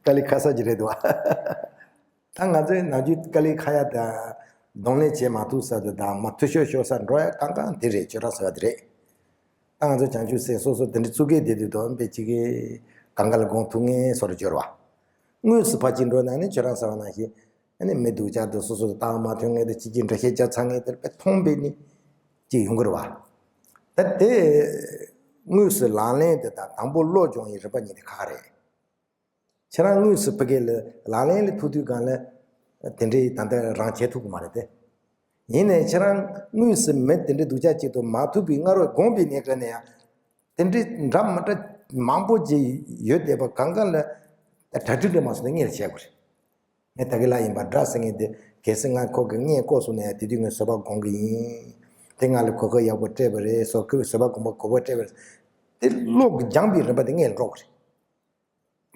དཀའ་ལས་ཁག་ས་ཅིག་རེད་འདུག་བ། ད་ང་ཚོའི་ནམ་རྒྱུན་དཀའ་ལས་ཁག་ཡ་དང་གདོང་ལེན་བྱེད་མ་ཐུབ་ས་དེ་དང་མ་འཐུས་ཤོར་ཤོར་ས་འགྲོ་ཡ་གང་གང་དེ་རེད། ཁྱོད་རང་ཟེར་བ་དེ་རེད། ད་ང་ཚོ་བྱང་ཆུབ་སེམས་སོ་སོ་དེ་འདྲ་བཙུགས་མཁན་དེ་དུས་དོན་དཔེ་གཅིག་གིས་གང་ག་ལ་སྒོམ་ཐུབ་མཁན་སོ་རུ་འབྱོར་བ། དངོས་སུ་ཕར་ཅིག་འགྲོ་ན་ནི་ཁྱོད་རང་ཟེར་བ་ནང་བཞིན་ཨ་ནི་མི་སྡུག་ཅག་དེ་སོ་སོ་དང་བལྟ་མ་ཐུབ་མཁན་དེ་གཅིག་གིས་འགྲེལ་བཤད་རྒྱག་ཚར་མཁན་དེ་དཔེ་མཐོང་བས་ནི་ཅིག་ཡོང་གི་རེད་བ། ད་དེ་དངོས་སུ་ལག་ལེན་དེ་དང་དང་པོ་བློ་སྦྱོང་ཡི་རིམ་པ་གཉིས་དེ་ཁག་ཁག་རེད། ཁྱེད་རང་དངོས་སུ་ཕ་གི་ལ་ལག་ལེན་ལ་ཐུག་དུས་སྒང་ལ་དེ་འདྲའི་ད་ལྟ་རང་བྱེད་ཐུབ་ཀྱི་མ་རེད་དེ། ཡིན་ནའི་ཁྱེད་རང་དངོས་སུ་མི་དེ་འདྲའི་སྡུག་ཅག་ཅིག་ཏུ་མ་ཐུག་པའི་སྔ་རོལ་གོམས་པའི་གནས་སྐབས་ནས་ཡང་དེ་འདྲའི་འདྲ་མི་འདྲ་མང་པོ་ཅིག་ཡོད་བསྡད་པ་གང་ག་ལ་གྲ་སྒྲིག་འདྲ་མ་སོང་ན་ངས་ལ་བྱེད་དགོས་རེད། ངས་ད་གི་ལ་ཡིན་པ་འདྲ་ཟེར་མཁན་དེ་གལ་སྲིད་ང་ཁོ་གི་བརྙས་བཀོད་སོང་ན་ཡང་དེ་དུས་ངས་བཟོད་པ་སྒོམ་གི་ཡིན། དེ་ང་ལ་གོ་སྐབས་ཡག་པོ་སྤྲད་པ་རེད། སོ་ཁོས་བཟོད་པ་སྒོམ་པ་གོ་བ་སྤྲད་པ་རེད། དེ་བློ་སྦྱངས་པའི་རིམ་པ་དེ་ངས་ལ་འགྲོ་གི་རེད།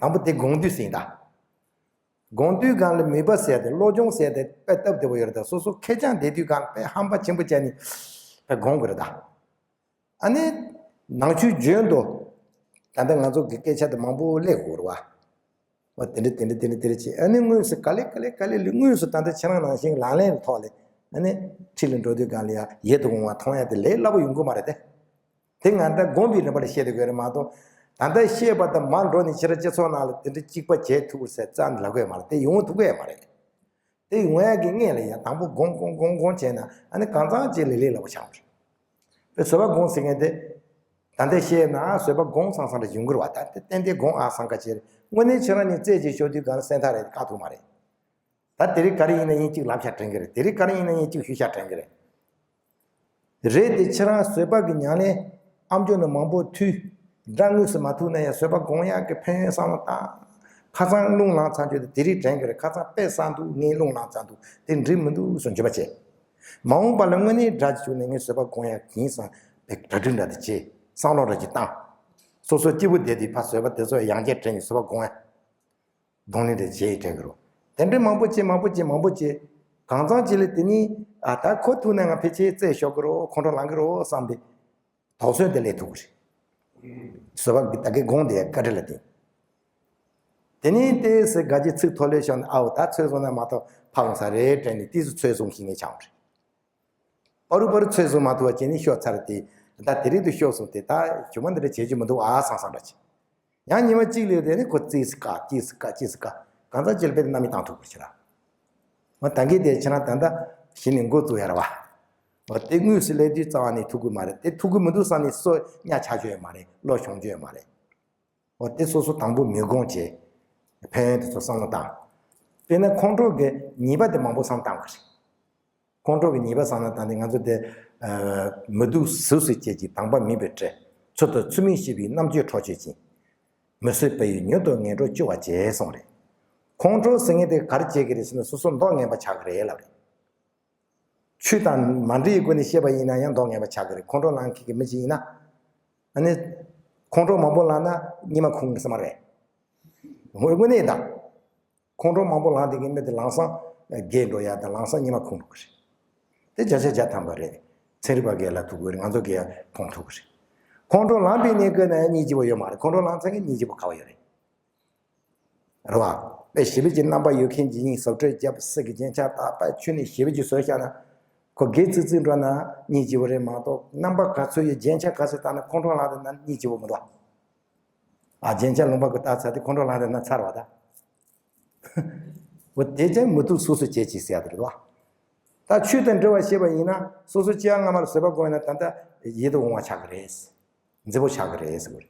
དང་པོ་དེ་སྒོམ་དུས་ཟིན་ད། སྒོམ་དུས་སྒང་ལ་མོས་པ་ཟེར་ཏེ་བློ་སྦྱོང་ཟེར་ཏེ་དཔེ་སྟབས་བདེ་པོ་ཡོད་རེད། ད་སོ་སོ་ཁེར་རྐྱང་བསྡད་དུས་སྒང་ལ་དཔེ་ཧམ་པ་ཆེན་པོ་བྱས་ནས་དཔེ་སྒོམ་དགོས་རེད་ད། ཨ་ནི་ནང་ཆོས་རྒྱུན་དུ་ད་ལྟ་ང་ཚོ་གི་སྐད་ཆ་དེ་མང་པོ་སླེབས་ཡོད་རེད་བ། འོ་དེ་འདྲ་དེ་འདྲ་དེ་འདྲ་དེ་འདྲ་བྱས། ཨ་ནི་དངོས་སུ་ག་ལེ་ག་ལེ་ག་ལེ་ལ་དངོས་སུ་ད་ལྟ་ཁྱེད་རང་ནང་བཞིན་ལག་ལེན་ཐོག་ལ་ཨ་ནི་ཁྲིད་ལ་འགྲོ་དུས་སྒང་ལ་ཡ་ཡིད་དུ་འོང་བ་མཐོང་ཡ་དེ་ལས་སླ་པོ་ཡོང་གི་མ་རེད་དེ། དེ་ང་ད་སྒོམ་པའི་རིམ་པ་ལ་བཤད་དེ་དགོས་རེད་མ་གཏོགས། ད་ལྟ་བཤད་པ་དང་མར་འགྲོ་ནས་ཕྱི་ར་སྤྱི་ཚོགས་ནང་ལ་དེ་འདྲ་གཅིག་པ་བྱེད་ཐུབ་ཟེར་རྩ་ནས་ལབ་དགོས་མ་རེད། དེ་ཡོང་ཐུབ་ཀྱི་མ་རེད། དེ་ཡོང་ཡ་གི་སྔོན་ལ་ཡ་དང་པོ་སྒོམ་སྒོམ་སྒོམ་སྒོམ་བྱས་ན་ཨ་ནི་གང་ཙམ་ཅིག་ལས་ལས་སླ་པོ་ཆགས་པ་རེད། དཔེ་བཟོད་པ་སྒོམ་ཟེར་མཁན་དེ། ད་ལྟ་བཤད་ན་བཟོད་པ་སྒོམ་སང་སང་རེ་ཡོང་གི་རེད་བ། ད་དེ་ཏན་ཏན་སྒོམ་ཨ་སང་ཁ་ཆེ་རེད། དངོས་གནས་ཁྱེད་རང་ནི་རྩེད་ཅིག་ཤོར་དུས་གང་སེམས་ཐག་རེད་བཀག་ཐུབ་མ་རེད། ད་དེ་རིང་ག་རེ་ཡིན་ན་ཡིན་གཅིག་ལབ་ཤ་དྲན་གི་རེད། དེ་རིང་ག་རེ་ཡིན་ན་ཡིན་གཅིག་ཞུ་ཤ་དྲན་གི་རེད། རེད་དེ་ཁྱེད་རང་བཟོད་པ་གི་ཉམས་ལེན་ཨམ་ཅོག་ནང་མང་པོ་མཐུད། སྒྲ་དངོས་སུ་མ་ཐུག་ན་ཡང་བཟོད་པ་སྒོམ་ཡག་གི་ཕན་ཡོན་བསམ་བློ་བཏང་། ཁ་སང་རླུང་ལངས་ཚར་རྒྱུ་དེ་དེ་རིང་དྲན་གི་རེད། ཁ་སང་དཔེ་བསམ་འདུག་ངས་རླུང་ལངས་ཚར་འདུག་དེ་འགྲིག་མི་འདུག་སོ་འཇོན་པ་བྱས། མ་འོངས་པ་ལ་དངོས་གནས་དགྲ་བྱུང་ནས་ངས་བཟོད་པ་སྒོམ་ཡ་ཡིན་བསམ་པའི་གྲ་སྒྲིག་འདྲ་དེ་བྱས། བསམ་བློ་འདྲ་ཅིག་བཏང་། སོ་སོ་སྐྱིད་པོ་བསྡད་དུས་ཕར་བཟོད་པ་དེ་ཚོ་ཡང་བསྐྱར་དྲན་ནས་བཟོད་པ་སྒོམ་ཡ། གདོང་ལེན་དེ་བྱེད་དྲན་གི་རོ། དེ་འདྲའི་མང་པོ་བྱེད། མང་པོ་བྱེད། མང་པོ་བྱེད། གང་འཚམ་ཅིག་ལ་དེ་ནི་ཨ་ད་ཁོ་ཐུག་ན་ང་ཕལ་ཆེར་རྩད་ཤོར་གི་རོ། ཁོང་ཁྲོ་ལངས་གི་རོ་བསམ་པའི་དོགས་ཟོན་དེ་སླེབས་ཐུབ་གི་རེད། བཟོད་པ་ད་གའི་དགོངས་དེ་བཀའ་དྲིན་ལ་བརྟེན། དེ་ནི་ཏོག་ཙམ་དགའ་སྐྱིད་ཚིག་ཐོག་ལས་ཤོར་ནས། ཨའོ་ད་ཚོད་བཟུང་ན་མ་གཏོགས་ཕར་ཡོང་ས་རེད་དྲན་ནས་ཏོག་ཙམ་ཚོད་བཟུང་ཤེས་མཁན་ཆགས་པ་རེད། པ་རུ་པ་རུ་ཚོད་བཟུང་མ་ཐུབ་པ་བྱས་ནས་ཤོར་ཚར་ཏེ། ད་དེ་རིང་དུ་ཤོར་སོང་སྟེ། ད་ཞུ་མ་འདི་འདྲ་བྱེད་རྒྱུ་མི་འདུག་ཨ་བསམ་བསམ་འདྲ་བྱེད། ཡང་ཉི་མ་གཅིག་ལས་དེ་ནི་ཁོ་ཙིག་སི་ཀ་ཙིག་སི་ཀ་ཙིག་སི་ཀ་གང་ཚ་ཅིལ་པའི་རྣམ་སྨིན་བཏང་ཐུབ་དགོས་ཕྱིར། འོ་ད་གིན་དེ་ཁྱེད་རང་ད་ལྟ་གཞི་ནས་འགོ་བཙུགས་ཡ་ར་བ། འོ་དེ་དངོས་སུ་སླེབས་དུས་རྩ་བ་ནས་ཐུབ་ཀྱི་མ་རེད། དེ་ཐུབ་ཀྱི་མི་འདུག་བསམ་ནས་སོ་གཉའ་ཆག་རྒྱུ་ཡོད་མ་རེད། བློ་ཤོང་རྒྱུ་ཡོད་མ་རེད། འོ་དེ་སོ་སོ་དང་པོ་མི་དགོངས་བྱས། ཕན་ཡོན་དེ་ཚོ་བསམ་བློ་བཏང་། དཔེར་ན་ཁོང་ཁྲོ་གི་ཉེས་པ་དེ་མང་པོ་བསམ་བཏང་གི་རེད། ཁོང་ཁྲོ་གི་ཉེས་པ་བསམ་ན། ད་ནི་ང་ཚོ་དེ་ཨ་མི་སྡུག་ཟུག་གཟེར་བཅས་ཀྱི་དང་པ་མིན་པའི་དྲི། ཚུལ་དང་ཚུལ་མིན་ཤེས་པའི་རྣམ་དཔྱོད་འཕྲོག་བྱེད་ཅིང་། མི་བཟོད་པ་ཡིས་མྱུར་དུ་ངན་འགྲོར་སྐྱོལ་བར་བྱེད་གསུངས་རེད། ཁོང་ཁྲོ་ཟེར་མཁན་དེ་ག་རེ་བྱེད་ཀྱི་རེད་ཟེར་ན། སོ་སོ་མདོག་ངན་པ་ཆགས་ཀྱི་རེད་ལབ་རེད། ཆོས་དང་མ་འདྲེས་པའི་སྒོ་ནས་བཤད་པ་ཡིན་ན་ཡང་མདོག་ངན་པ་ཆགས་ཀྱི་རེད། ཁོང་ཁྲོ་ལངས་མཁན་གྱི་མི་ཅིག་ཡིན་ན། ཨ་ནི་ཁོང་ཁྲོ་མང་པོ་ལངས་ན་གཉིད་མ་ཁུག་ཟེར་མ་རེད། དངོས་དངོས་གནས་དང་། ཁོང་ཁྲོ་མང་པོ་ལངས་དེ་གི་མི་དེ་ལམ་སང་རྒས་འགྲོ་ཡ་དང་། ལམ་སང་གཉིད་མ་ཁུག་འགྲོ་གི་རེད། དེ་བརྒྱ་ཆ་བརྒྱ་ཐམ་པ་རེད། ཚན་རིག་པ་གིས་ལབ་ཐུབ་ཀྱི་རེད། ང་ཚོ་གིས་ཡང་མཐོང་ཐུབ་ཀྱི་རེད། ཁོང་ཁྲོ་ལངས་པའི་གནས་སྐབས་ན་ཡང་གཉིད་སྐྱིད་པོ་ཡོད་མ་རེད། ཁོང་ཁྲོ་ལངས་ཚར་གི་གཉིད་སྐྱིད་པོ་ག་པར་ཡོད་རེད། རེད་བ། དཔེ་ཞེ་པོ་ཅིག་རྣམ་པ་ཡོད་མཁན་ཅིག་ཡིན། བཟོ་གྲྭར་རྒྱབ། སྲིད་ཀྱི་རྒྱན་ཆ་བཏགས། དཔེ་ཁྱོན་ནས་ཞེ་པོ་ཅིག་བཟོས་བཞག་ན། ཁོ་སྒེར་ཚིག་ཚིག་འགྲོ་ན་གཉིད་སྐྱིད་པོ་རེད་མ་གཏོགས། རྣམ་པ་ག་ཚོད་ཡོད། རྒྱན་ཆ་ག་ཚོད་བཏགས་ན། ཁོང་ཁྲོ་ལངས་དེ་ན་གཉིད་སྐྱིད་པོ་མི་འདུག་བ། ཨ་རྒྱན་ཆ་ལུང་པ་གི་བཏགས་ཚར་དེ་ཁོང་ཁྲོ་ལངས་དེ་ན་ཚར་བ་ད། འོ་དེ་ཀྱང་མི་སྡུག་ཟུག་གཟེར་བཅས་ཀྱིས་ཟེར་ཡ་དེ་རེད་བ། ད་ཆོས་དང་འབྲེལ་བ་བཤད་པ་ཡིན་ན། སོ་སོ་སྐྱེ་བ་སྔ་མ་ལ་བཟོད་པ་སྒོམ་ཡིན་ན་ད་ལྟ་ཡིད་དུ་འོང་བ་ཆགས་ཀྱི་རེད། མཛེས་པོ་ཆགས་ཀྱི་རེད་ཟེར་བ་རེད།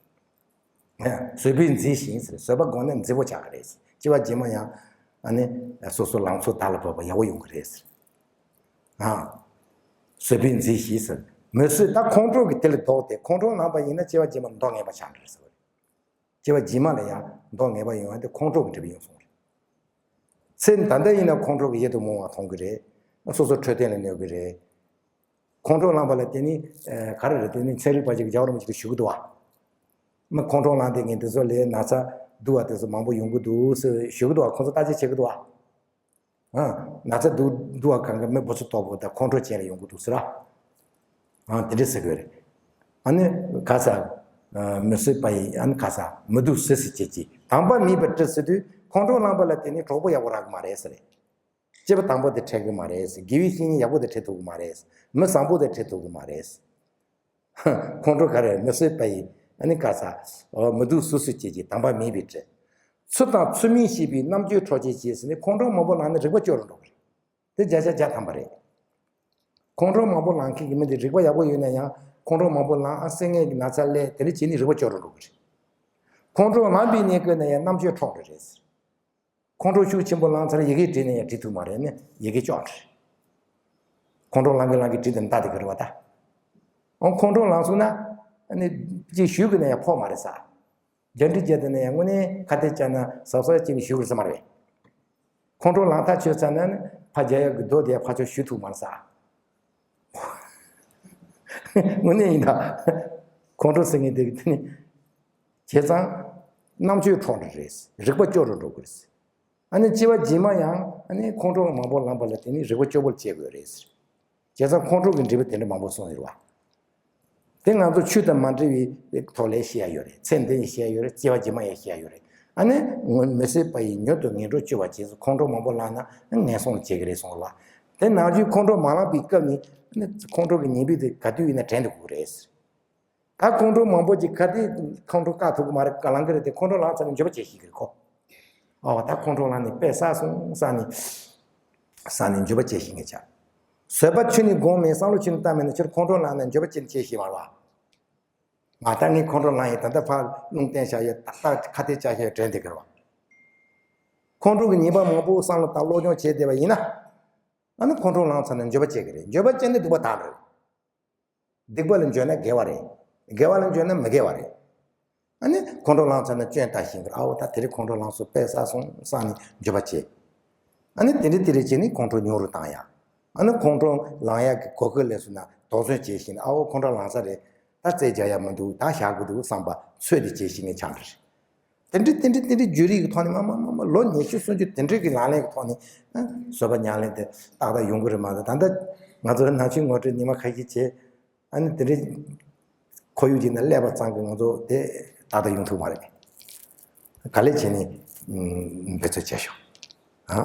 བཟོད་པས་མཛེས་ཤིང་ཟེར། བཟོད་པ་སྒོམ་ན་མཛེས་པོ་ཆགས་ཀྱི་རེད། སྐྱེ་བ་རྗེས་མ་ཡང་ཨ་ནི་སོ་སོ་ལང་ཚོ་བདག་ལ་བབས་པ་ཡག་པོ་ཡོང་གི་རེད་ཟེར། ཨ། བཟོད་པས་མཛེས་ཤིང་ཟེར། མི་བཟོད། ད་ཁོང་ཁྲོ་གི་དེ་ལ་ལྡོག་སྟེ། ཁོང་ཁྲོ་ལངས་པ་ཡིན་ན་སྐྱེ་བ་རྗེས་མ་མདོག་ངན་པ་ཆགས་འགྲོ་རེད་ཟེར་བ་རེད། སྐྱེ་བ་རྗེས་མ་ལ་ཡང་མདོག་ངན་པ་ཡོང་བ་དེ་ཁོང་ཁྲོ་གི་འབྲས་བུ་ཡིན་གསུངས་རེད། ཚེ་ད་ལྟ་ཡིན་ན་ཁོང་ཁྲོ་གི་ཡིད་དུ་མི་འོང་བ་མཐོང་གི་རེད། སོ་སོ་འཕྲོད་བསྟེན་ལ་གནོད་གི་རེད། ཁོང་ཁྲོ་ལངས་པ་ལ་དེ་ནི་ཨ་ག་རེ་རེད། དེ་ནི་ཚན་རིག་པ་ཅིག་གིས་རྒྱལ་བ་རིན་པོ་ཆེ་ལ་ཞུ་གི་འདུག་བ། མི་ཁོང་ཁྲོ་ལངས་དེ་ངས་འདི་ཚོ་ལ་ན་ཚ་སྡུག་པ་དེ་ཚོ་མང་པོ་ཡོང་གི་འདུག་ཟེར་ཞུ་གི་འདུག་བ། ཁོང་ཚོ་བརྟག་དཔྱད་བྱེད་གི་འདུག་བ། ཨ། ན་ཚ་སྡུག་སྡུག་པ་གང་གི་མི་བུ་ཚོ་ལྟ་བུ་དང་ཁོང་ཁྲོ་ཅན་ལ་ཡོང་གི་འདུག་ཟེར་ར། ཨ། དེ་འདྲ་ཟེར་གི་རེད། ཨ་ནི་ག་ས། ཨ། མི་བཟོད་པ་ཡིས། ཨ་ནི་ག་ས། མི་སྡུག་ཟུག་གཟེར་བཅས་ཀྱིས། དང་པ་མིན་པའི་དྲི་ཟེར་དུས། ཁོང་ཁྲོ་ལངས་པ་ལ་དེ་ནི་གྲོགས་པོ་ཡག་པོ་རག་གི་མ་རེད་ཟེར། སྐྱེས་པ་དང་པོ་དེ་འཕྲད་གི་མ་རེད་ཟེར། དགེ་བའི་བཤེས་གཉེན་ཡག་པོ་དེ་འཕྲད་ཐུབ་གི་མ་རེད། མི་བཟང་པོ་དེ་འཕྲད་ཐུབ་གི་མ་རེད། ཁོང་ཁྲོ་ག་རེ། མི་བཟོད་པ་ཡིས། ཨ་ནི་ག་ས། འོ། མི་སྡུག་ཟུག་གཟེར་བཅས་ཀྱིས། དང་པ་མིན་པའི་དྲི། ཚུལ་དང་ཚུལ་མིན་ཤེས་པའི་རྣམ་དཔྱོད་འཕྲོག་བྱེད་ཅེས་ཟེར་ནས། ཁོང་ཁྲོ་མང་པོ་ལངས་ནས་རིག་པ་སྐྱོ་རུ་འགྲོ་གི་རེད། དེ་བརྒྱ་ཆ་བརྒྱ་ཐམ་པ་རེད། ཁོང་ཁྲོ་མང་པོ་ལངས་མཁན་གྱི་མི་དེ་རིག་པ་ཡག་པོ་ཡོད་ན་ཡང་ཁོང་ཁྲོ་མང་པོ་ལངས། ཨ། སེམས་ངན་གྱི་ན་ཚ་སླེབས། དེ་འདྲ་བྱས་ནས་རིག་པ་སྐྱོ་རུ་འགྲོ་གི་རེད། ཁོང་ཁྲོ་ལངས་པའི་གནས་སྐབས་ན་ཡང་རྣམ་དཔྱོད་འཕྲོག་འགྲོ་རེད་ཟེར། ཁོང་ཁྲོ་ཤུགས་ཆེན་པོ་ལངས་ཚར། ཡི་གེ་བྲིས་ན་ཡང་བྲིས་ཐུབ་མ་རེད། ནི་ཡི་གེ་སྐྱོ་རེད། ཁོང་ཁྲོ་ལངས་གི་ལངས་གི་བྲིས་དེ་འདའ་དེ་གི་རེད་བ་ད། འོ། ཁོང་ཁྲོ་ལངས་སོང་ན་ཨ་ནི་ཅིག་ཞུས་གི་ན་ཡང་ཕོག་མ་རེད་ས། རྒྱ་འདྲི་རྒྱག་དེ་ན་ཡང་དངོས་གནས་ཁ་གཏད་བཅག་ན་གཟབ་གཟབ་བྱས་ནས་ཞུ་དགོས་ས་མ་རེད། ཁོང་ཁྲོ་ལངས་ཐག་ཆོད་ཚར་ན་ནི་ཕར་རྒྱག་ཡག་གི་རྡོ་དེ་ཕར་ཕྱོགས་ཞུ་ཐུབ་མ་རེད་ས། དངོས་གནས་ཡིན་ད། ཁོང་ཁྲོ་ཟེར་མཁན་དེ་གི་དེ་ནི། བྱས་ཙང་རྣམ་དཔྱོད་འཕྲོག་འགྲོ་རེད། རིག་པ་སྐྱོ་རུ་འགྲོ་གི་རེད། ཨ་ནི་སྐྱེ་བ་རྗེས་མ་ཡང་ཨ་ནི་ཁོང་ཁྲོ་མང་པོ་ལངས་པ་ལ་དེ་ནི་རིག་པ་སྐྱོ་པོར་སྐྱེ་དགོས་རེད། བྱས་ཙང་ཁོང་ཁྲོ་གི་འབྲས་བུ་དེ་འདྲ་མང་པོ་གསུངས་ཡོད་རེད་བ། དེ་ང་ཚོ་ཆོས་དང་མ་འབྲེལ་བའི་ཐོག་ལ་བཤད་ཡ་ཡོད་རེད། ཚེ་འདི་ཡང་བཤད་ཡ་ཡོད་རེད། སྐྱེ་བ་རྗེས་མ་ཡང་བཤད་ཡ་ཡོད་རེད། ཨ་ནི་མི་བཟོད་པ་ཡིས་མྱུར་དུ་ངན་འགྲོར་སྐྱོལ་བ་བྱས་སོ། ཁོང་ཁྲོ་མང་པོ་ལངས་ན་ངན་སོང་ལ་སྐྱེལ་གི་རེད་གསུངས་རེད་བ། དེ་ནང་བཞིན་ཁོང་ཁྲོ་མ་ལངས་པའི་སྐབས་ནི་ཨ་ནི་ཁོང་ཁྲོ་གི་ཉེས་པ་དེ་ག་དུས་ཡིན་ན་དྲན་དུ་དགོས་རེད། ད་ཁོང་ཁྲོ་མང་པོ་ཅིག་ག་དུས་ཁོང་ཁྲོ་བཀག་ཐུབ་ཀྱི་མ་རེད། བཀག་ལང་གི་རེད་དེ། ཁོང་ཁྲོ་ལངས་ཚར་ནས་འགྱོད་པ་སྐྱེ་ཤེས་ཀྱི་རེད་ཁོ། ཨོ། ད་ཁོང་ཁྲོ་ལངས་ནས་དཔེ་བསགས་སོང་བསམ་ནས། བསམ་ནས་འགྱོད་པ་སྐྱེ་ཤེས་མཁན་ཆགས། བཟོད་པ་ཁྱོན་ནས་སྒོམ་མེད། བསམ་བློ་ཁྱོན་ནས་བཏང་མེད་ན་ཁྱོད་ཁོང་ཁྲོ་ལངས་ནས་འགྱོད་པ་སྐྱེ་ཤེས་མ་རེད་བ། ང་ད་ངས་ཁོང་ཁྲོ་ལངས་ཡིན། ད་ལྟ་ཕར་རླུང་བསྟན་བཞག་ཡོད། ཏག་ཏག་ཁ་གཏད་བཅག་བཞག་ཡོད་དྲན་དེ་གི་རེད་བ། ཁོང་ཁྲོ་གི་ཉེས་པ་མང་པོ་བསམ་བློ་བཏང་སློབ་སྦྱོང་བྱས་བསྡད་པ་ཡིན་ན། ཨ་ནི་ཁོང་ཁྲོ་ལངས་ཚར་ན་འགྱོད་པ་སྐྱེ་གི་རེད། འགྱོད་པ་སྐྱེས་ན་སྡིག་པ་དག་རེད། སྡིག་པ་ལ་འགྱོད་ན་དགེ་བ་རེད། དགེ་བ་ལ་འགྱོད་ན་མི་དགེ་བ་རེད། ཨ་ནི་ཁོང་ཁྲོ་ལངས་ཚར་ན་སྐྱོན་བརྟག་ཤེས་ཀྱི་རེད། ཨའོ་ད་དེ་རིང་ཁོང་ཁྲོ་ལངས་སོང་། དཔེ་བསགས་སོང་བསམ་ནས་འགྱོད་པ་བྱེད། ཨ་ནི་དེ་འདྲ་དེ་འདྲ་བྱས་ནས་ཁོང་ཁྲོ་ཉུང་རུ་བཏང་ཡ། ཨ་ནི་ཁོང་ཁྲོ་ལངས་ཡག་གི་གོ་སྐབས་སླེབས་སོང་ན་དོགས་ཟོན་བྱེད་བཞིན་ཨ་འོ་ཁོང་ཁྲོ་ལངས་ས་རེད། ད་རྩད་རྒྱག་ཡག་མི་འདུག་ད་བཞག་དགོས་འདུག་བསམ་པ་ཚོད་དེ་བྱེད་བཞིན་ནས་ཆགས་འགྲོ་རེད། དེ་འདྲ་དེ་འདྲ་དེ་འདྲ་བརྗོད་རིགས་ཀྱི་ཐོག་ནས་མ་མ་མ་མ་ལོ་ཉི་ཤུ་སུམ་ཅུ་དེ་འདྲ་གི་ལག་ལེན་གྱི་ཐོག་ནས་ཨ་བཟོད་པ་ཉམས་ལེན་དེ་ཏག་ཏག་ཡོང་གི་རེད་མ་གཏོགས། ད་ལྟ་ང་ཚོ་ནང་ཆོས་ངོ་སྤྲོད་ཉི་མ་ཁ་ཤས་བྱས། ཨ་ནི་དེ་འདྲའི་ཁོར་ཡུག་ཅིག་ནང་སླེབས་པ་ཙམ་གྱིས་ང་ཚོ་དེ་ཏག་ཏག་ཡོང་ཐུབ་མ་རེད། ག་ལེ་བྱས་ནས་ཨུམ་འབད་རྩོལ་བྱས་ཤོག་ཨ།